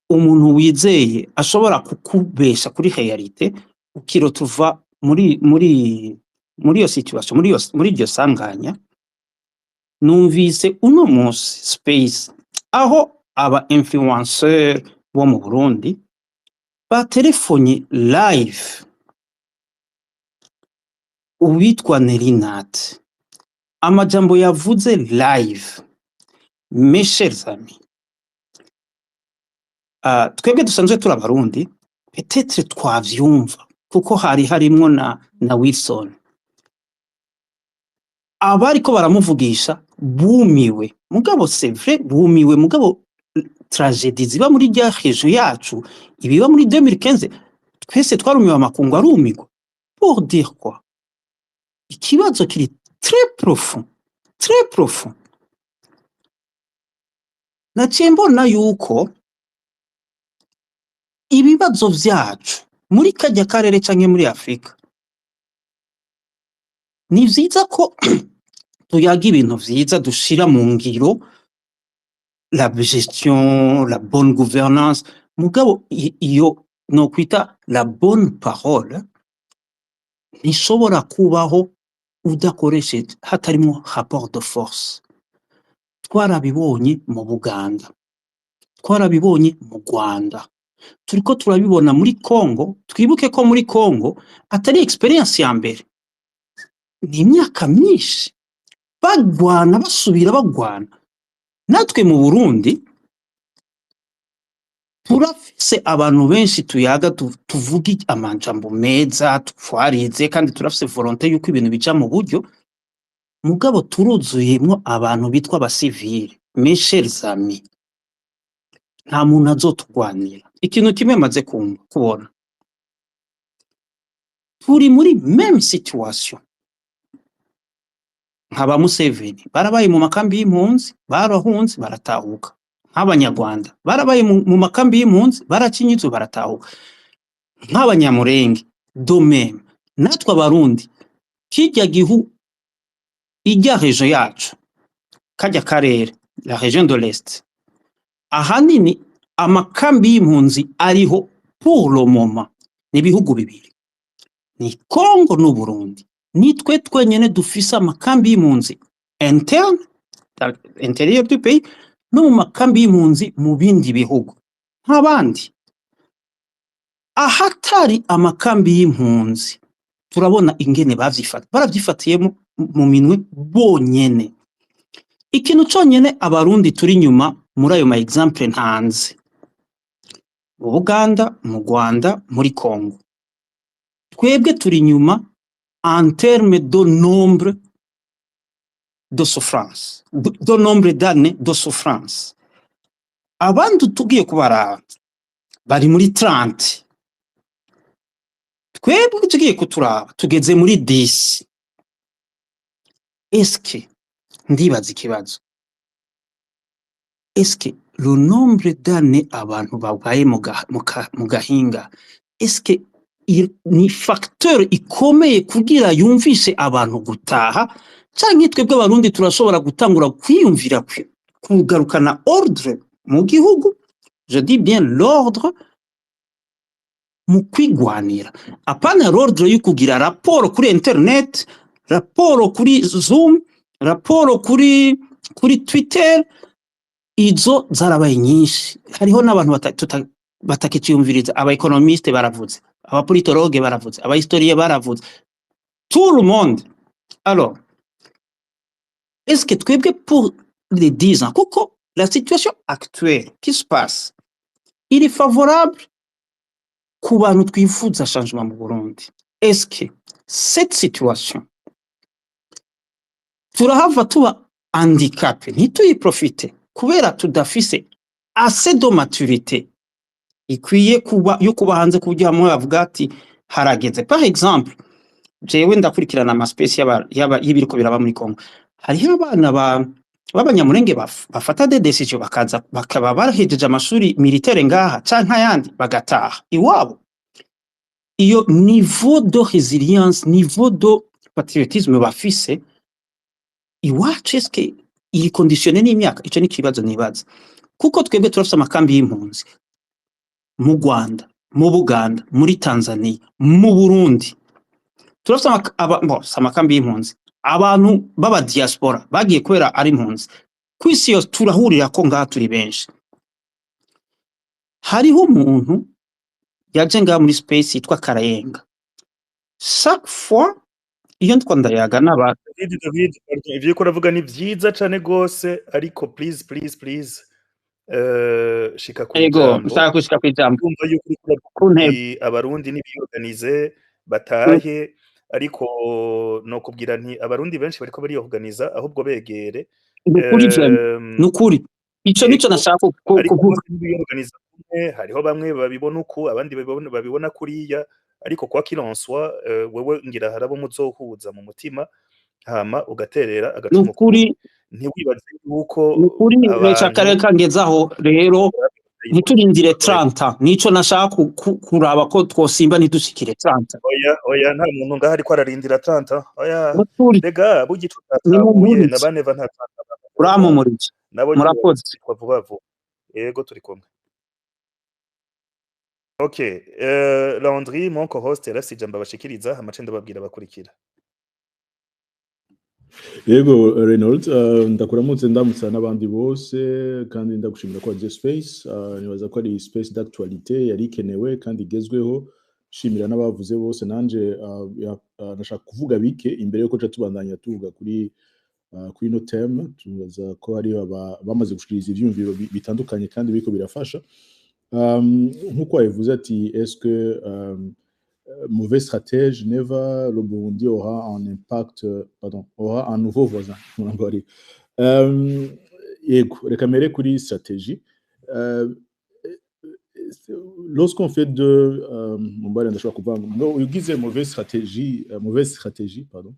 umuntu wizeye ashobora kukubesha kuri réalité, ukirotuva muri iyo situation, muri iryo sanganya. Numvise uno munsi space aho aba influenceur bo mu Burundi batelefonye live uwitwa Nerinat, amajambo yavuze live. Mes chers amis, twebwe dusanzwe turi Abarundi, peut-être twavyumva kuko hari harimwo na Wilson. Abariko baramuvugisha bumiwe, mugabo c'est vrai, bumiwe, mugabo tragédie ziba muri rya région yacu, ibiba muri 2015, twese twarumiwe, amakungu arumirwa. Pour dire quoi? Ikibazo kiri très profond, très profond. Naciye mbona yuko ibibazo vyacu muri karya karere canke muri Afrika, ni vyiza ko tuyaga ibintu vyiza, dushira mu ngiro la gestion, la bonne gouvernance, mugabo iyo nokwita la bonne parole ntishobora kubaho udakoresheje, hatarimwo rapport de force. Twarabibonye mu Buganda, twarabibonye mu Rwanda, turiko turabibona muri Congo. Twibuke ko muri Congo atari expérience ya mbere, ni imyaka myinshi bagwana, basubira bagwana. Natwe mu Burundi turafise abantu benshi tuyaga, tuvuga amajambo meza, twarize kandi turafise volonté yuko ibintu bija mu buryo, mugabo turuzuyemwo abantu bitwa abasivile. Mes chers amis, nta muntu azotugwanira. Ikintu kimwe maze kubona, turi muri même situation nka ba Museveni. Barabaye mu makambi y'impunzi, barahunze, baratahuka. Nk'Abanyarwanda barabaye mu makambi y'impunzi, baracinyizwe, baratahuka. Nk'Abanyamurenge de même. Natwe Abarundi, kirya gihu, irya région yacu, karya karere, la région de l'Est, ahanini amakambi y'impunzi ariho pour le moment ni ibihugu bibiri, ni Congo n'Uburundi. Nitwe twenyene dufise amakambi y'impunzi interne, dans l'intérieur du pays, no mu makambi y'impunzi mu bindi bihugu. Nk'abandi ahatari amakambi y'impunzi, turabona ingene bavyifata, baravyifatiyemo mu minwe bonyene. Ikintu conyene Abarundi turi inyuma muri ayo ma exemple ntanze, mu Buganda, mu Rwanda, muri Congo, twebwe turi inyuma en terme de nombre de souffrance, de nombre d'années de souffrance. Abandi tugiye kubaraba bari muri 30, twebwe tugiye kuturaba tugeze muri 10. Eske, ndibaza ikibazo, est-ce que le nombre d'années abantu babaye mu gahinga, est-ce que ni facteur ikomeye kugira yumvishe abantu gutaha, canke twebwe Abarundi turashobora gutangura kwiyumvira kugarukana ordre mu gihugu? Je dis bien l'ordre mu kwigwanira, apana l'ordre yo kugira raporo kuri internet, raporo kuri Zoom, raporo kuri Twitter. Izo zarabaye nyinshi, hariho n'abantu batakiciyumviriza. Aba économistes baravuze, aba politologues baravuze, aba historiens baravuze, tout le monde. Alors, est-ce que twebwe pour les 10 ans, kuko la situation actuelle qui se passe, il est favorable ku bantu twifuza changement mu Burundi, est-ce que cette situation turahava tuba handicapé, ntituyiprofite kubera tudafise assez de maturité ikwiye kuba yo kuba hanze, ku buryo hamwe bavuga ati harageze? Par exemple, jewe ndakurikirana ama space y'ibiriko biraba muri Congo. Hariho abana ba b'Abanyamurenge bafata des décisions, bakaza bakaba barahejeje amashuri militaire ngaha canke ayandi, bagataha iwabo. Iyo niveau de résilience, niveau de patriotisme bafise iwacu, eske iri conditionné n'imyaka? Ico ni ikibazo nibaza. Kuko twebwe turafise amakambi y'impunzi mu Rwanda, mu Buganda, muri Tanzania, mu Burundi. Turafise bon, si amakambi y'impunzi, abantu b'aba diaspora bagiye kubera ari impunzi. Kw'isi yose turahurira ko ngaha turi benshi. Hariho umuntu yaje ngaha muri space yitwa Karayenga. Chaque fois iyo ndiko ndayaga n'abantu David, David, pardon, ivyo uriko uravuga ni vyiza cane gose, ariko please, please, please, shika Ego, kw'ijambo. Nshaka gushika kw'ijambo. Ndumva yuko uriko uravuga Ku ntego. uti abarundi nibiyorganize batahe, ariko nokubwira nti abarundi benshi bariko bariyorganiza, ahubwo begere. Nukuri vraiment, nukuri. Ico nico nashaka Ariko kuvuga. bose ntibiyorganiza kumwe, hariho bamwe babibona uku, abandi babibona kuriya, ariko quoi qu'il en soit, wewe ngira hari abo muzohuza mu mutima, hama ugaterera agacumu ku Nukuri. Ntiwibaze yuko Nukuri, reka abantu reka ngezaho rero, ntiturindire 30. Nico nashaka kuraba ko twosimba ntidushikire 30. Oya, oya, nta muntu ngaho ariko ararindira 30, oya. Nukuri. Rega burya ico utatahuye na Nimumpurize. baneva nta 30. Urampumuriza. Nabo nyene Murakoze. bitwa vuba vuba. Yego, turi kumwe. Okay, Landry, mon co-host, yarafise ijambo abashikiriza, hama ce ndababwira abakurikira. Yego Reynolds, ndakuramutse, ndamutsa n'abandi bose, kandi ndagushimira ko wagize space. Nibaza ko ari space d'actualité yari ikenewe kandi igezweho. Shimira n'abavuze bose. Nanje nashaka kuvuga bike imbere yuko ca tubandanya tuvuga kuri ino thème. Tubaza ko hariho bamaze gushikiriza ivyiyumviro bitandukanye kandi biriko birafasha. Nkuko wabivuze ati: est-ce que mauvais stratège, Neva, le Burundi aura un impact, pardon, aura un nouveau voisin? Murambari. Yego, reka mere kuri stratégie. Lorsqu'on fait de mubare ndashobora kuvanga ngo ugize mauvaise stratégie, pardon,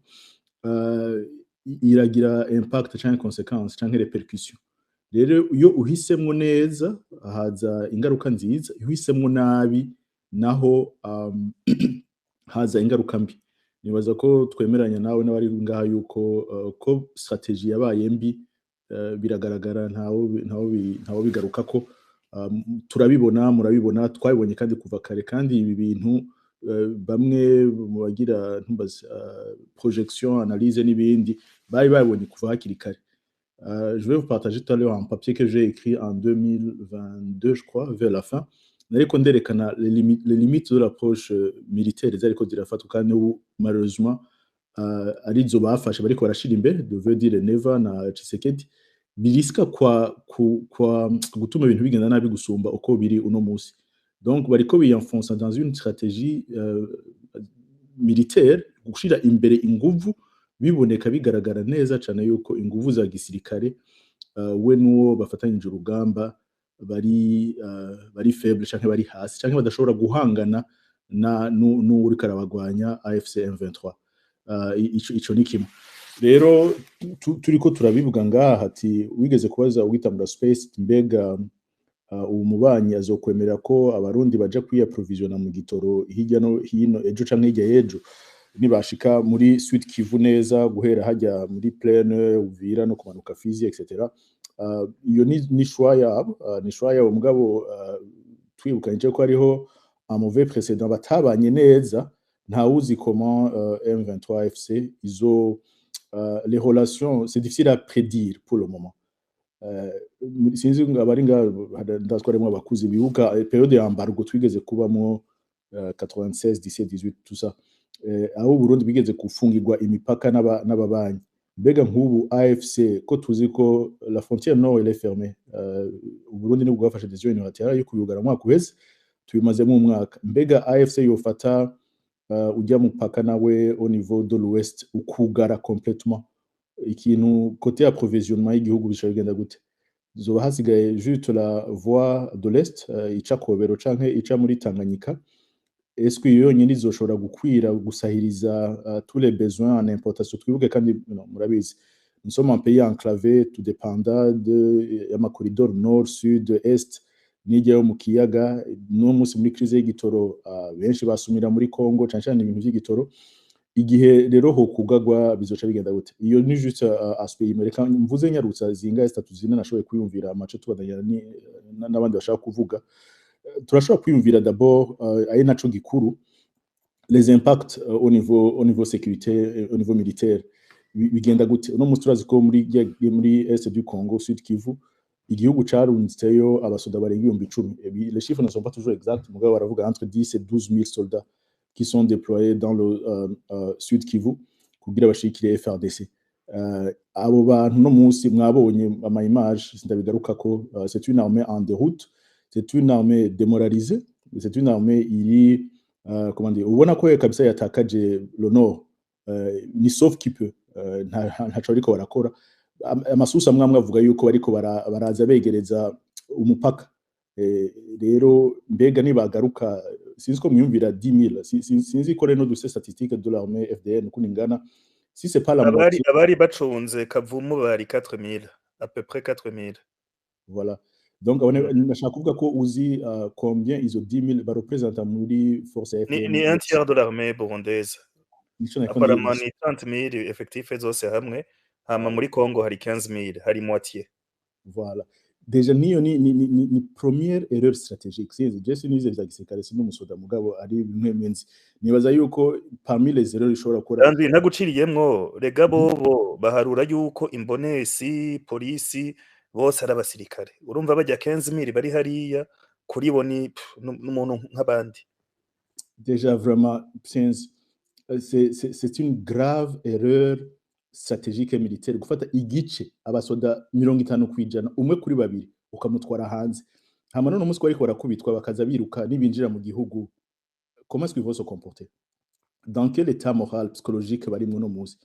iragira impact canke conséquence canke répercussion. Rero iyo uhisemwo neza haza ingaruka nziza, iyo uhisemwo nabi naho haza ingaruka mbi. Nibaza ko twemeranya nawe n'abari ngaha yuko ko stratégie yabaye mbi, biragaragara, ntawo bigarukako. Turabibona, murabibona, twabibonye kandi kuva kare. Kandi ibi bintu, bamwe mu bagira, ntumbaze, projection, analyse n'ibindi, bari babibonye kuva hakiri kare. Je vais vous partager tout à l'heure un papier que j'ai écrit en 2022, je crois, vers la fin. Nariko nderekana les limites de l'approche militaire zariko zirafatwa, kandi ubu malheureusement arizo bafashe bariko barashira imbere, je veux dire Neva na Tshisekedi, birisika kwa gutuma ibintu bigenda nabi gusumba uko biri uno musi. Donc bariko biyenfonsa dans une stratégie militaire, gushira imbere inguvu. Biboneka, bigaragara neza cyane yuko inguvu za gisirikare, we n'uwo bafatanyije urugamba, bari faible canke bari hasi canke badashobora guhangana na n'uwuriko arabagwanya, AFC M23. Ico ni kimwe. Rero turiko turabivuga ngaha ati wigeze kubaza ugitangura space: mbega ubu mubanyi azokwemerera ko abarundi baja kwiyaprovisiona mu gitoro hirya no hino ejo canke hirya y'ejo, nibashika muri Sud Kivu neza, guhera hajya muri plaine Uvira no kumanuka Fizi, etc.? Iyo ni choix yabo, ni choix yabo. Mugabo twibukanye ko hariho un mauvais précédent batabanye neza. Ntawuzi comment M23 AFC izo les relations, c'est difficile à prédire pour le moment. Sinzi ngo abari ngaha, ndazwi harimwo abakuze bibuka période ya embargo twigeze kubamwo, 96, 17, 18, tout ça, aho Burundi bigeze gufungirwa imipaka n'ababanyi. Mbega nk'ubu AFC, ko tuzi ko la frontière nord, elle est fermée, Uburundi nibwo bwafashe décision unilatérale yo kuyugara umwaka uheze, tubimazemo umwaka. Mbega AFC yofata ujya mupaka nawe au niveau de l'ouest ukugara complètement ikintu côté approvisionnement y'igihugu, bishobora bigenda gute? Zoba hasigaye juste la voie de l'est, ica Kobero canke ica muri Tanganyika. Est-ce que iyo yonyene izoshobora gukwira gusahiriza tous les besoins en importation? Twibuke kandi, no, murabizi, nous sommes un pays enclavé, tout dépendant de y'ama corridor nord, sud, est n'ijya yo mu kiyaga. No munsi muri crise y'igitoro, benshi basumira muri Congo, cane cane ibintu vy'igitoro. Igihe rero hokugagwa, bizoca bigenda gute? Iyo ni juste aspect imwe. Reka mvuze nyarutsa zingahe, zitatu, zine nashoboye kwiyumvira amace, tubandanya n'abandi bashaka kuvuga. Turashobora kwiyumvira d'abord, ari naco gikuru, les impacts au niveau sécurité, au niveau militaire. Bigenda gute? Uno munsi turazi ko muri est du Congo, Sud Kivu, igihugu carunziteyo abasoda barenga 10.000. Les chiffres ne sont pas toujours exacts, mugabo baravuga entre 10 et 12 000 soldats qui sont déployés dans le Sud Kivu kugira bashigikire FARDC. Abo bantu no munsi mwabonye ama image, sindabigarukako. C'est une armée en déroute, c'est une armée démoralisée, c'est une armée iri comment dire, ubona ko kabisa yatakaje le nord, ni sauf qui peut, ntaco bariko barakora. Amasusa amwe amwe avuga yuko bariko baraza begereza umupaka. Rero mbega nibagaruka, sinzi ko mwiyumvira 10 000, sinzi ko rero dufise statistique de l'armée FDN ukuntu ingana, si c'est pas la Abari moitié. Abari bacunze Kavumu bari 4000, à peu près 4000. Voilà, donc nashaka kuvuga ko uzi combien izo 10 000 barepresenta muri force ya Ni FDN. Ni un tiers de l'armée burundaise. Nico nariko Apparemment ndibaza. ni 30 000 effectif zose hamwe, hama muri Congo hari 15 000, hari moitié. Voilà. Déjà niyo ni première erreur stratégique. Sinzi, je sinize vya gisirikare, sindi umusoda, mugabo ari bimwe nzi. Nibaza yuko parmi les erreurs ishobora gukora Kandi ntaguciriyemwo rega, bobo baharura yuko imbonesi, polisi bose ari abasirikare. Urumva bajya 15 000 bari hariya, kuri bo ni pff, n'umuntu nk'abandi. Déjà vraiment sinzi, c'est une grave erreur stratégique et militaire gufata igice, abasoda 50%, umwe kuri babiri, ukamutwara hanze. Hama none umunsi bariko barakubitwa bakaza biruka, nibinjira mu gihugu, comment est-ce qu'ils vont se comporter? Dans quel état moral, psychologique barimwo no munsi?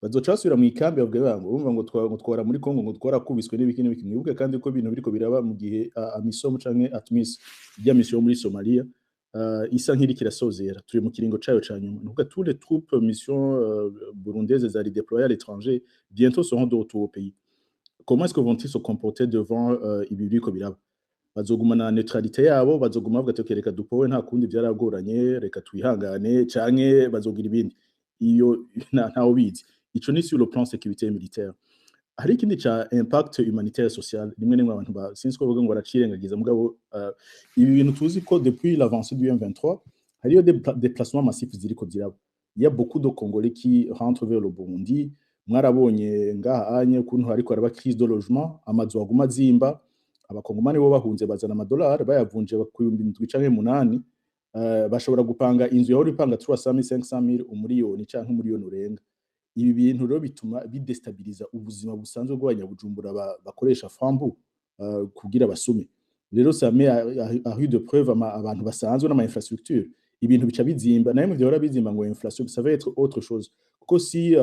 Bazoca basubira mu ikambi bavuga ngo urumva ngo ngo twara muri Congo, ngo twarakubiswe n'ibiki n'ibiki. Mwibuke kandi ko ibintu biriko biraba mu gihe AMISOM canke ATMIS, ijya mission muri Somalia, isa nk'iriko irasozera, turi mu kiringo cayo ca nyuma. Nukuvuga tous les troupes mission burundaises zari déployées à l'étranger bientôt seront de retour au pays. Comment est-ce que vont-ils se comporter devant ibi biriko biraba? Bazogumana neutralité yabo? Bazoguma bavuga ati: "Okay, reka dupowe, nta kundi, byaragoranye, reka twihangane", canke bazogira ibindi? Iyo ntawe ubizi. Ico ni sur le plan sécurité militaire. Hari ikindi ca impact humanitaire, social. Rimwe rimwe abantu sinzi ko bavuga ngo baracirengagiza, mugabo ibi bintu tuzi ko depuis l'avancée du M23 hariyo des déplacements massifs ziriko ziraba. Il y a beaucoup de Congolais qui rentrent vers le Burundi. Mwarabonye ngaha anye ukuntu hariko haraba crise de logement, amazu aguma azimba. Abakongomani bo bahunze bazana amadolari, bayavunje ku 7.000 canke 8, bashobora gupanga inzu yahora ipanga 300 000, 500 000, umuriyoni canke umuriyoni urenga. Ibi bintu rero bituma bidestabiliza ubuzima busanzwe bw'abanyabujumbura bakoresha franc bu kugira basume. Rero ça met à rude preuve abantu basanzwe n'ama infrastructure. Ibintu bica bizimba nayo vyahora bizimba ngo inflation, ça va être autre chose, kuko si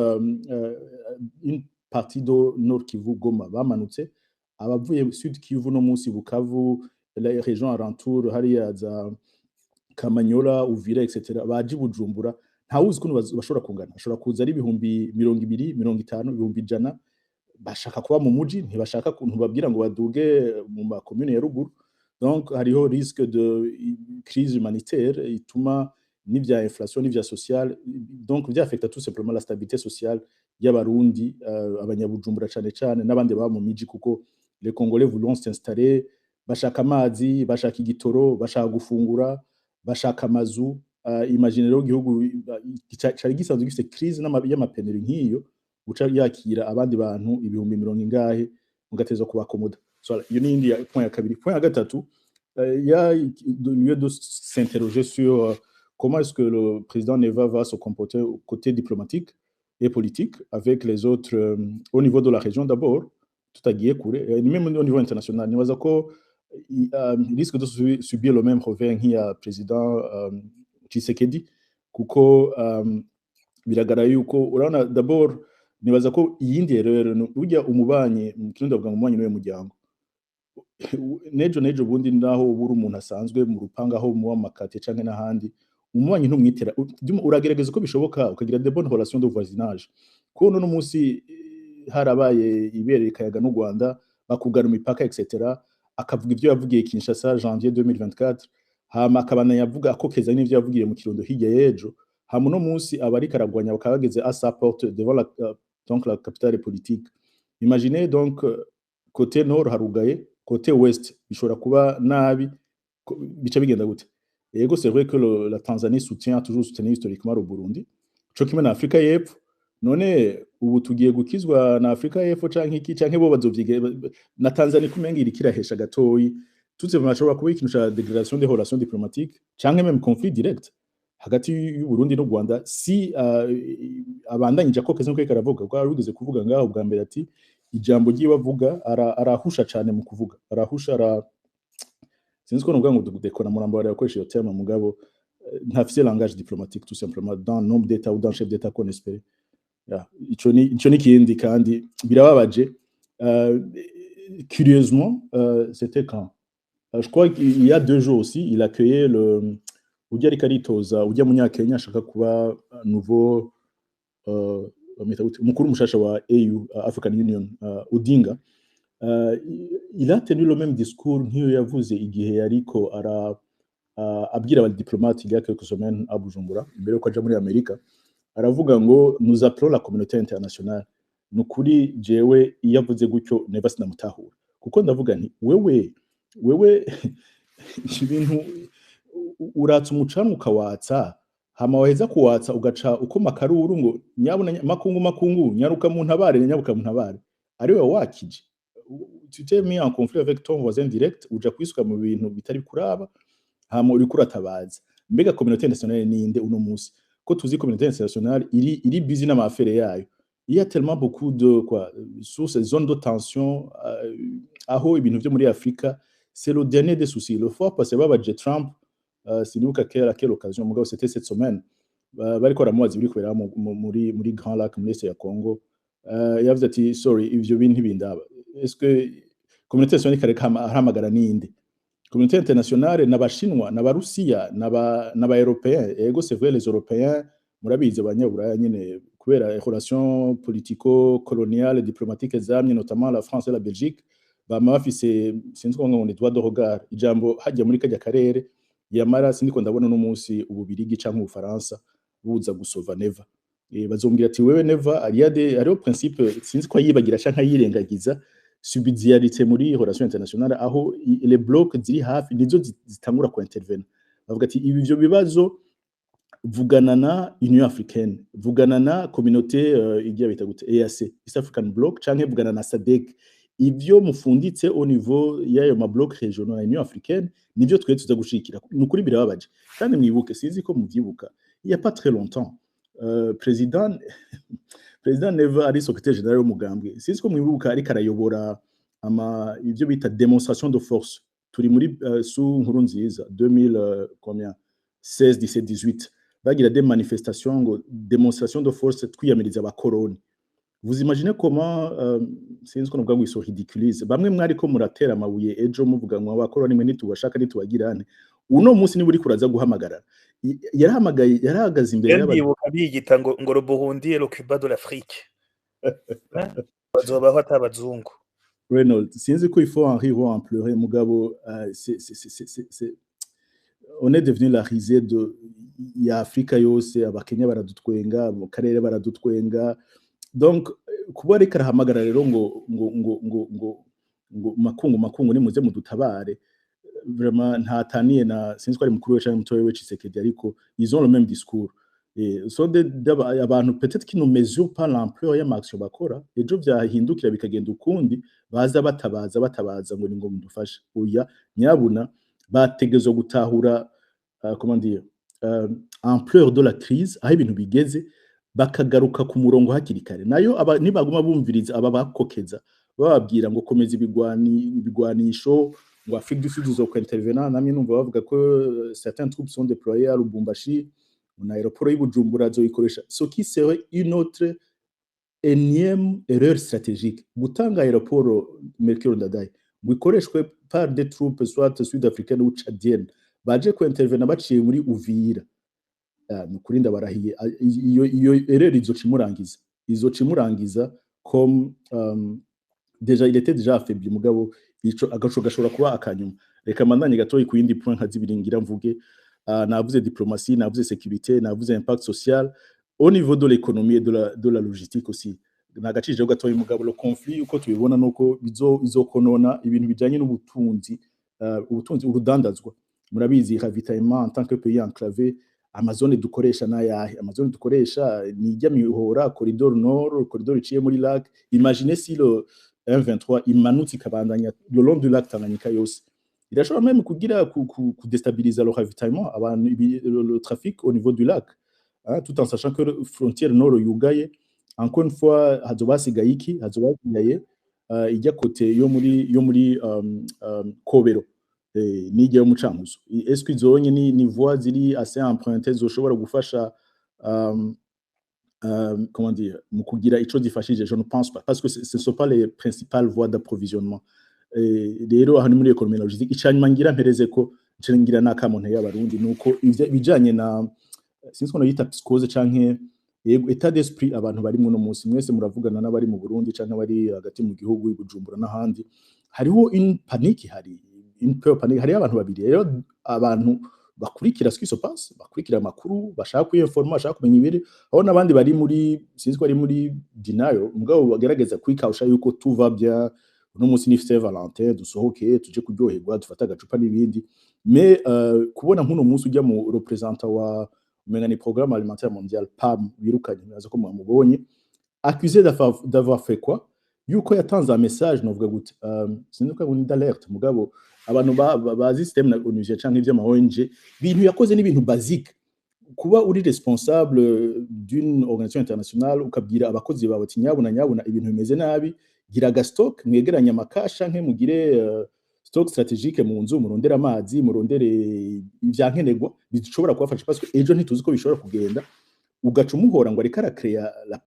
une partie do Nord Kivu, Goma bamanutse, abavuye Sud Kivu no munsi Bukavu, la région alentour hariya za Kamanyola, Uvira, etc., baje Bujumbura, ntawuzi ukuntu bashobora kungana. Bashobora kuza ari 20.000, 50.000, 100.000. Bashaka kuba mu muji, ntibashaka kuntu babwira ngo baduge mu makomune ya ruguru. Donc hariho risque de crise humanitaire ituma n'ivya inflation n'ivya social, donc vyaffecta tout simplement la stabilité sociale y'Abarundi, abanyabujumbura cane cane n'abandi baba mu miji, kuko les Congolais voulont s'installer, bashaka amazi, bashaka igitoro, bashaka gufungura, bashaka amazu. Imagine rero igihugu cari gisanzwe gifise crise y'ama pénuries nk'iyo, guca yakira abandi bantu ibihumbi mirongo ingahe, mugatezwa kubakomoda. So iyo ni indi point ya kabiri. Point ya gatatu, il y a lieu de s'interroger sur comment est-ce que le président Neva va se comporter au côté diplomatique et politique avec les autres, au niveau de la région d'abord, tutagiye kure, même au niveau international. Nibaza ko il risque de subir le même revers nk'iya président Tshisekedi, kuko biragaragara yuko urabona d'abord, nibaza ko iyindi erreur burya umubanyi, mu Kirundi bavuga ngo umubanyi niwe muryango. Nejo nejo bundi, naho ubura umuntu asanzwe mu rupanga aho muba makate canke n'ahandi, umubanyi ntumwitera, uragerageza uko bishoboka ukagira de bonnes relations de voisinage. Kuko uno munsi harabaye ibere ikayaga n'u Rwanda, bakugara imipaka, etc., akavuga ivyo yavugiye Kinshasa janvier 2024, hama akabana yavuga akokeza n'ivyo yavugiye mu Kirundo hirya y'ejo. Hama uno munsi abariko aragwanya bakaba bageze à sa porte, devant la, donc la capitale politique. Imaginez donc, côté nord harugaye, côté ouest bishobora kuba nabi, bica bigenda gute? Yego, c'est vrai que la Tanzanie soutient, toujours soutenu historiquement le Burundi, co kimwe na Afrika y'Epfo. None ubu tugiye gukizwa na Afrika y'Epfo canke iki, canke bo bazovyige na Tanzania kumenga iriko irahesha gatoyi? Tutse bashobora kuba ikintu ca dégradation des relations diplomatiques canke même conflit direct hagati y'u Burundi n'u Rwanda si abandanyije akokeza nkuko yariko aravuga, kuko yarigeze kuvuga ngaho bwa mbere ati ijambo ryiwe avuga arahusha cane mu kuvuga, arahusha, sinzi ko novuga ngo dekora murambo yakoresha iyo terme, mugabo ntafise langage diplomatique tout simplement d'un homme d'état ou d'un chef d'état qu'on espérait. Yeah, ico ni kindi kandi birababaje. Curieusement, c'était quand? Je crois qu'il y a 2 jours aussi, il accueillait le ujya ariko aritoza, ujya munyakenya ashaka kuba nouveau, bamwita gute, umukuru mushasha wa AU, African Union, Odinga. Il a tenu le même discours nk'iyo yavuze igihe yariko ara abwira abadiplomate il y a quelques semaines à Bujumbura mbere yuko aja muri Amerika, aravuga ngo "Nous appelons la communauté internationale." Nukuri jewe iyo avuze gutyo neva sinamutahura, kuko ndavuga nti wewe ibintu uratsa umucanwa ukawatsa, hama waheza kuwatsa ugaca ukoma akaruru ngo nyabuna makungu, makungu, nyaruka mu ntabare, nyaruka mu ntabare, ari wewe wakije. Tu t'es mis en conflit avec ton voisin direct, uja kwisuka mu bintu bitari kuraba, hama uriko uratabaza. Mbega communauté internationale ninde uno munsi, ko tuzi communauté internationale iri busy n'ama affaires yayo? Il y a tellement beaucoup de quoi sur ces zones de tension, aho ibintu vyo muri Afrika c'est le dernier des soucis. Le fois passé babaje Trump, sinibuka quelle occasion, mugabo c'était cette semaine, bariko baramubaza ibiri kubera muri Grands Lacs, muri Est ya Congo, yavuze ati "Sorry, ivyo bintu ntibindaba." Est-ce que communauté internationale ikareka ahamagara ninde? Communauté internationale n'Abashinwa, n'Abarusiya, n'aba Européens. Ego, c'est vrai, les Européens murabizi, abanyaburaya nyene, kubera relation politico coloniale diplomatique zamye, notamment la France et la Belgique, bama bafise, sinzi ko ngo ni droit de regard, ijambo hajya muri kajya karere. Yamara sindiko ndabona no munsi Ububirigi canke Ubufaransa buza gusova Neva. Bazombwira ati wewe Neva ariade hariho principe, sinzi ko ayibagira canke ayirengagiza, subsidiarité muri relation internationale, aho les blocs ziri hafi nizo zitangura ku intervenir, bavuga ati ibi ivyo bibazo vugana na Union africaine, vugana na communauté igiye bita gute, EAC, East African Bloc, canke vugana na SADC. Ivyo mufunditse au niveau y'ayo ma blocs régionaux na Union africaine nivyo twe tuza gushikira. Nukuri birababaje. Kandi mwibuke, sinzi ko muvyibuka, il y a pas très longtemps, président Neva ari secrétaire général w'umugambwe, sinzi ko mwibuka ariko arayobora ama ivyo bita démonstration de force, turi muri sous Nkurunziza 2000, combien, 16, 17, 18, bagira des manifestations ngo démonstration de force twiyamiriza abakoroni. Vous imaginez comment, sinzi ko novuga ngo ils se ridiculisent. Bamwe mwariko muratera amabuye ejo muvuga ngo abakoroni mwe nitubashaka nitubagirane, uno munsi niba uriko uraza guhamagara, yarahamagaye, yarahagaze imbere y'aba Ndibuka biyita ngo le Burundi est le Cuba de l'Afrique. Hein? Bazobaho ata abazungu. Reynolds, sinzi ko il faut en rire ou en pleurer, mugabo c'est on est devenu la risée de ya Afrika yose. Abakenya baradutwenga, mu karere baradutwenga. Donc kuba ariko arahamagara rero ngo makungu, makungu, nimuze mudutabare, vraiment ntataniye na, sinzi ko ari mukuru we canke mutoyi we Tshisekedi, ariko ils ont le même discours et sont des abantu peut-être qui ne mesurent pas l'ampleur y'ama action bakora. Ejo vyahindukira bikagenda ukundi, baza batabaza, batabaza ngo ni ngo mudufashe. Oya nyabuna, bategezwa gutahura, comment dire, ampleur de la crise, aho ibintu bigeze, bakagaruka ku murongo hakiri kare. Nayo aba nibaguma bumviriza aba bakokeza bababwira ngo komeza ibigwanisho, ngo Afrique du Sud izo intervenir, namwe numva bavuga ko certaines troupes sont déployées à Lubumbashi, na aéroport y'i Bujumbura azoyikoresha, ce qui serait une autre énième erreur stratégique, gutanga aéroport Melchior Ndadaye ngo ikoreshwe par des troupes soit sud-africaines ou tchadiennes baje ku intervenir baciye muri Uvira. Ah, ni ukuri ndabarahiye, iyo erreur izoca imurangiza, comme déjà il était déjà affaibli, mugabo ico agaco gashobora kuba akanyuma. Reka mandanye gatoyi ku yindi point nka zibiri ngira mvuge. Navuze diplomatie, navuze sécurité, navuze impact social au niveau de l'économie et de la logistique aussi. Nagacirijeho gatoya, mugabo le conflit uko tubibona nuko bizokonona ibintu bijanye n'ubutunzi, ubutunzi, urudandazwa. Murabizi, ravitaillement en tant que pays enclavé, ama zones dukoresha n'ayahe? Ama zones dukoresha ni ijya mihora, corridor nord, corridor iciye muri lac. Imaginez si le M23 imanutse ikabandanya le long du lac Tanganyika yose, irashobora même kugira ku déstabiliser le ravitaillement, abantu, le trafic au niveau du lac, hein, tout en sachant que frontière nord yugaye. Encore une fois, hazoba hasigaye iki? Hazoba hasigaye ijya côté yo muri Kobero, n'ijya yo mu Cankuzo. Est-ce que izonye ni voies ziri assez empruntées zoshobora gufasha, comment dire, mu kugira ico zifashije? Je ne pense pas, parce que ce ne sont pas les principales voies d'approvisionnement. Rero aha ni muri économie na logistique. Icanyuma ngira mpereze ko nce ngira n'akamo nteye Abarundi, nuko ibijanye na, sinzi ko noyita psychose canke, yego, état d'esprit abantu bari muno munsi, mwese muravugana n'abari mu Burundi canke abari hagati mu gihugu i Bujumbura n'ahandi, hariho une panique, hari une peur panique. Hariho abantu babiri rero: abantu bakurikira ce qui se passe, bakurikira amakuru, bashaka kwinforma, bashaka kumenya ibiri aho, n'abandi bari muri, sinzi ko ari muri denial, mugabo bagerageza kwikawusha yuko tout va bien, uno munsi ni Saint Valentin, dusohoke tuje kuryoherwa, dufate agacupa n'ibindi. Mais kubona nk'uno munsi ujya mu représentant wa, umenga ni Programme alimentaire mondial, PAM, birukanye, muraza ko mwamubonye, accusé d'avoir fait quoi? Yuko yatanze un message, novuga gute, sinzi ko ni d'alerte, mugabo abantu bazi système na ONG canke ivy'ama ONG, ibintu yakoze n'ibintu basique. Kuba uri responsable d'une organisation internationale, ukabwira abakozi bawe ati: "Nyabuna nyabuna, ibintu bimeze nabi, gira aga stock, mwegeranye amakasha nke, mugire stock stratégique mu nzu, murondere amazi, murondere ivyankenerwa bishobora kubafasha, parce que ejo ntituzi ko bishobora kugenda." Ugaca umuhora ngo ariko aracréa la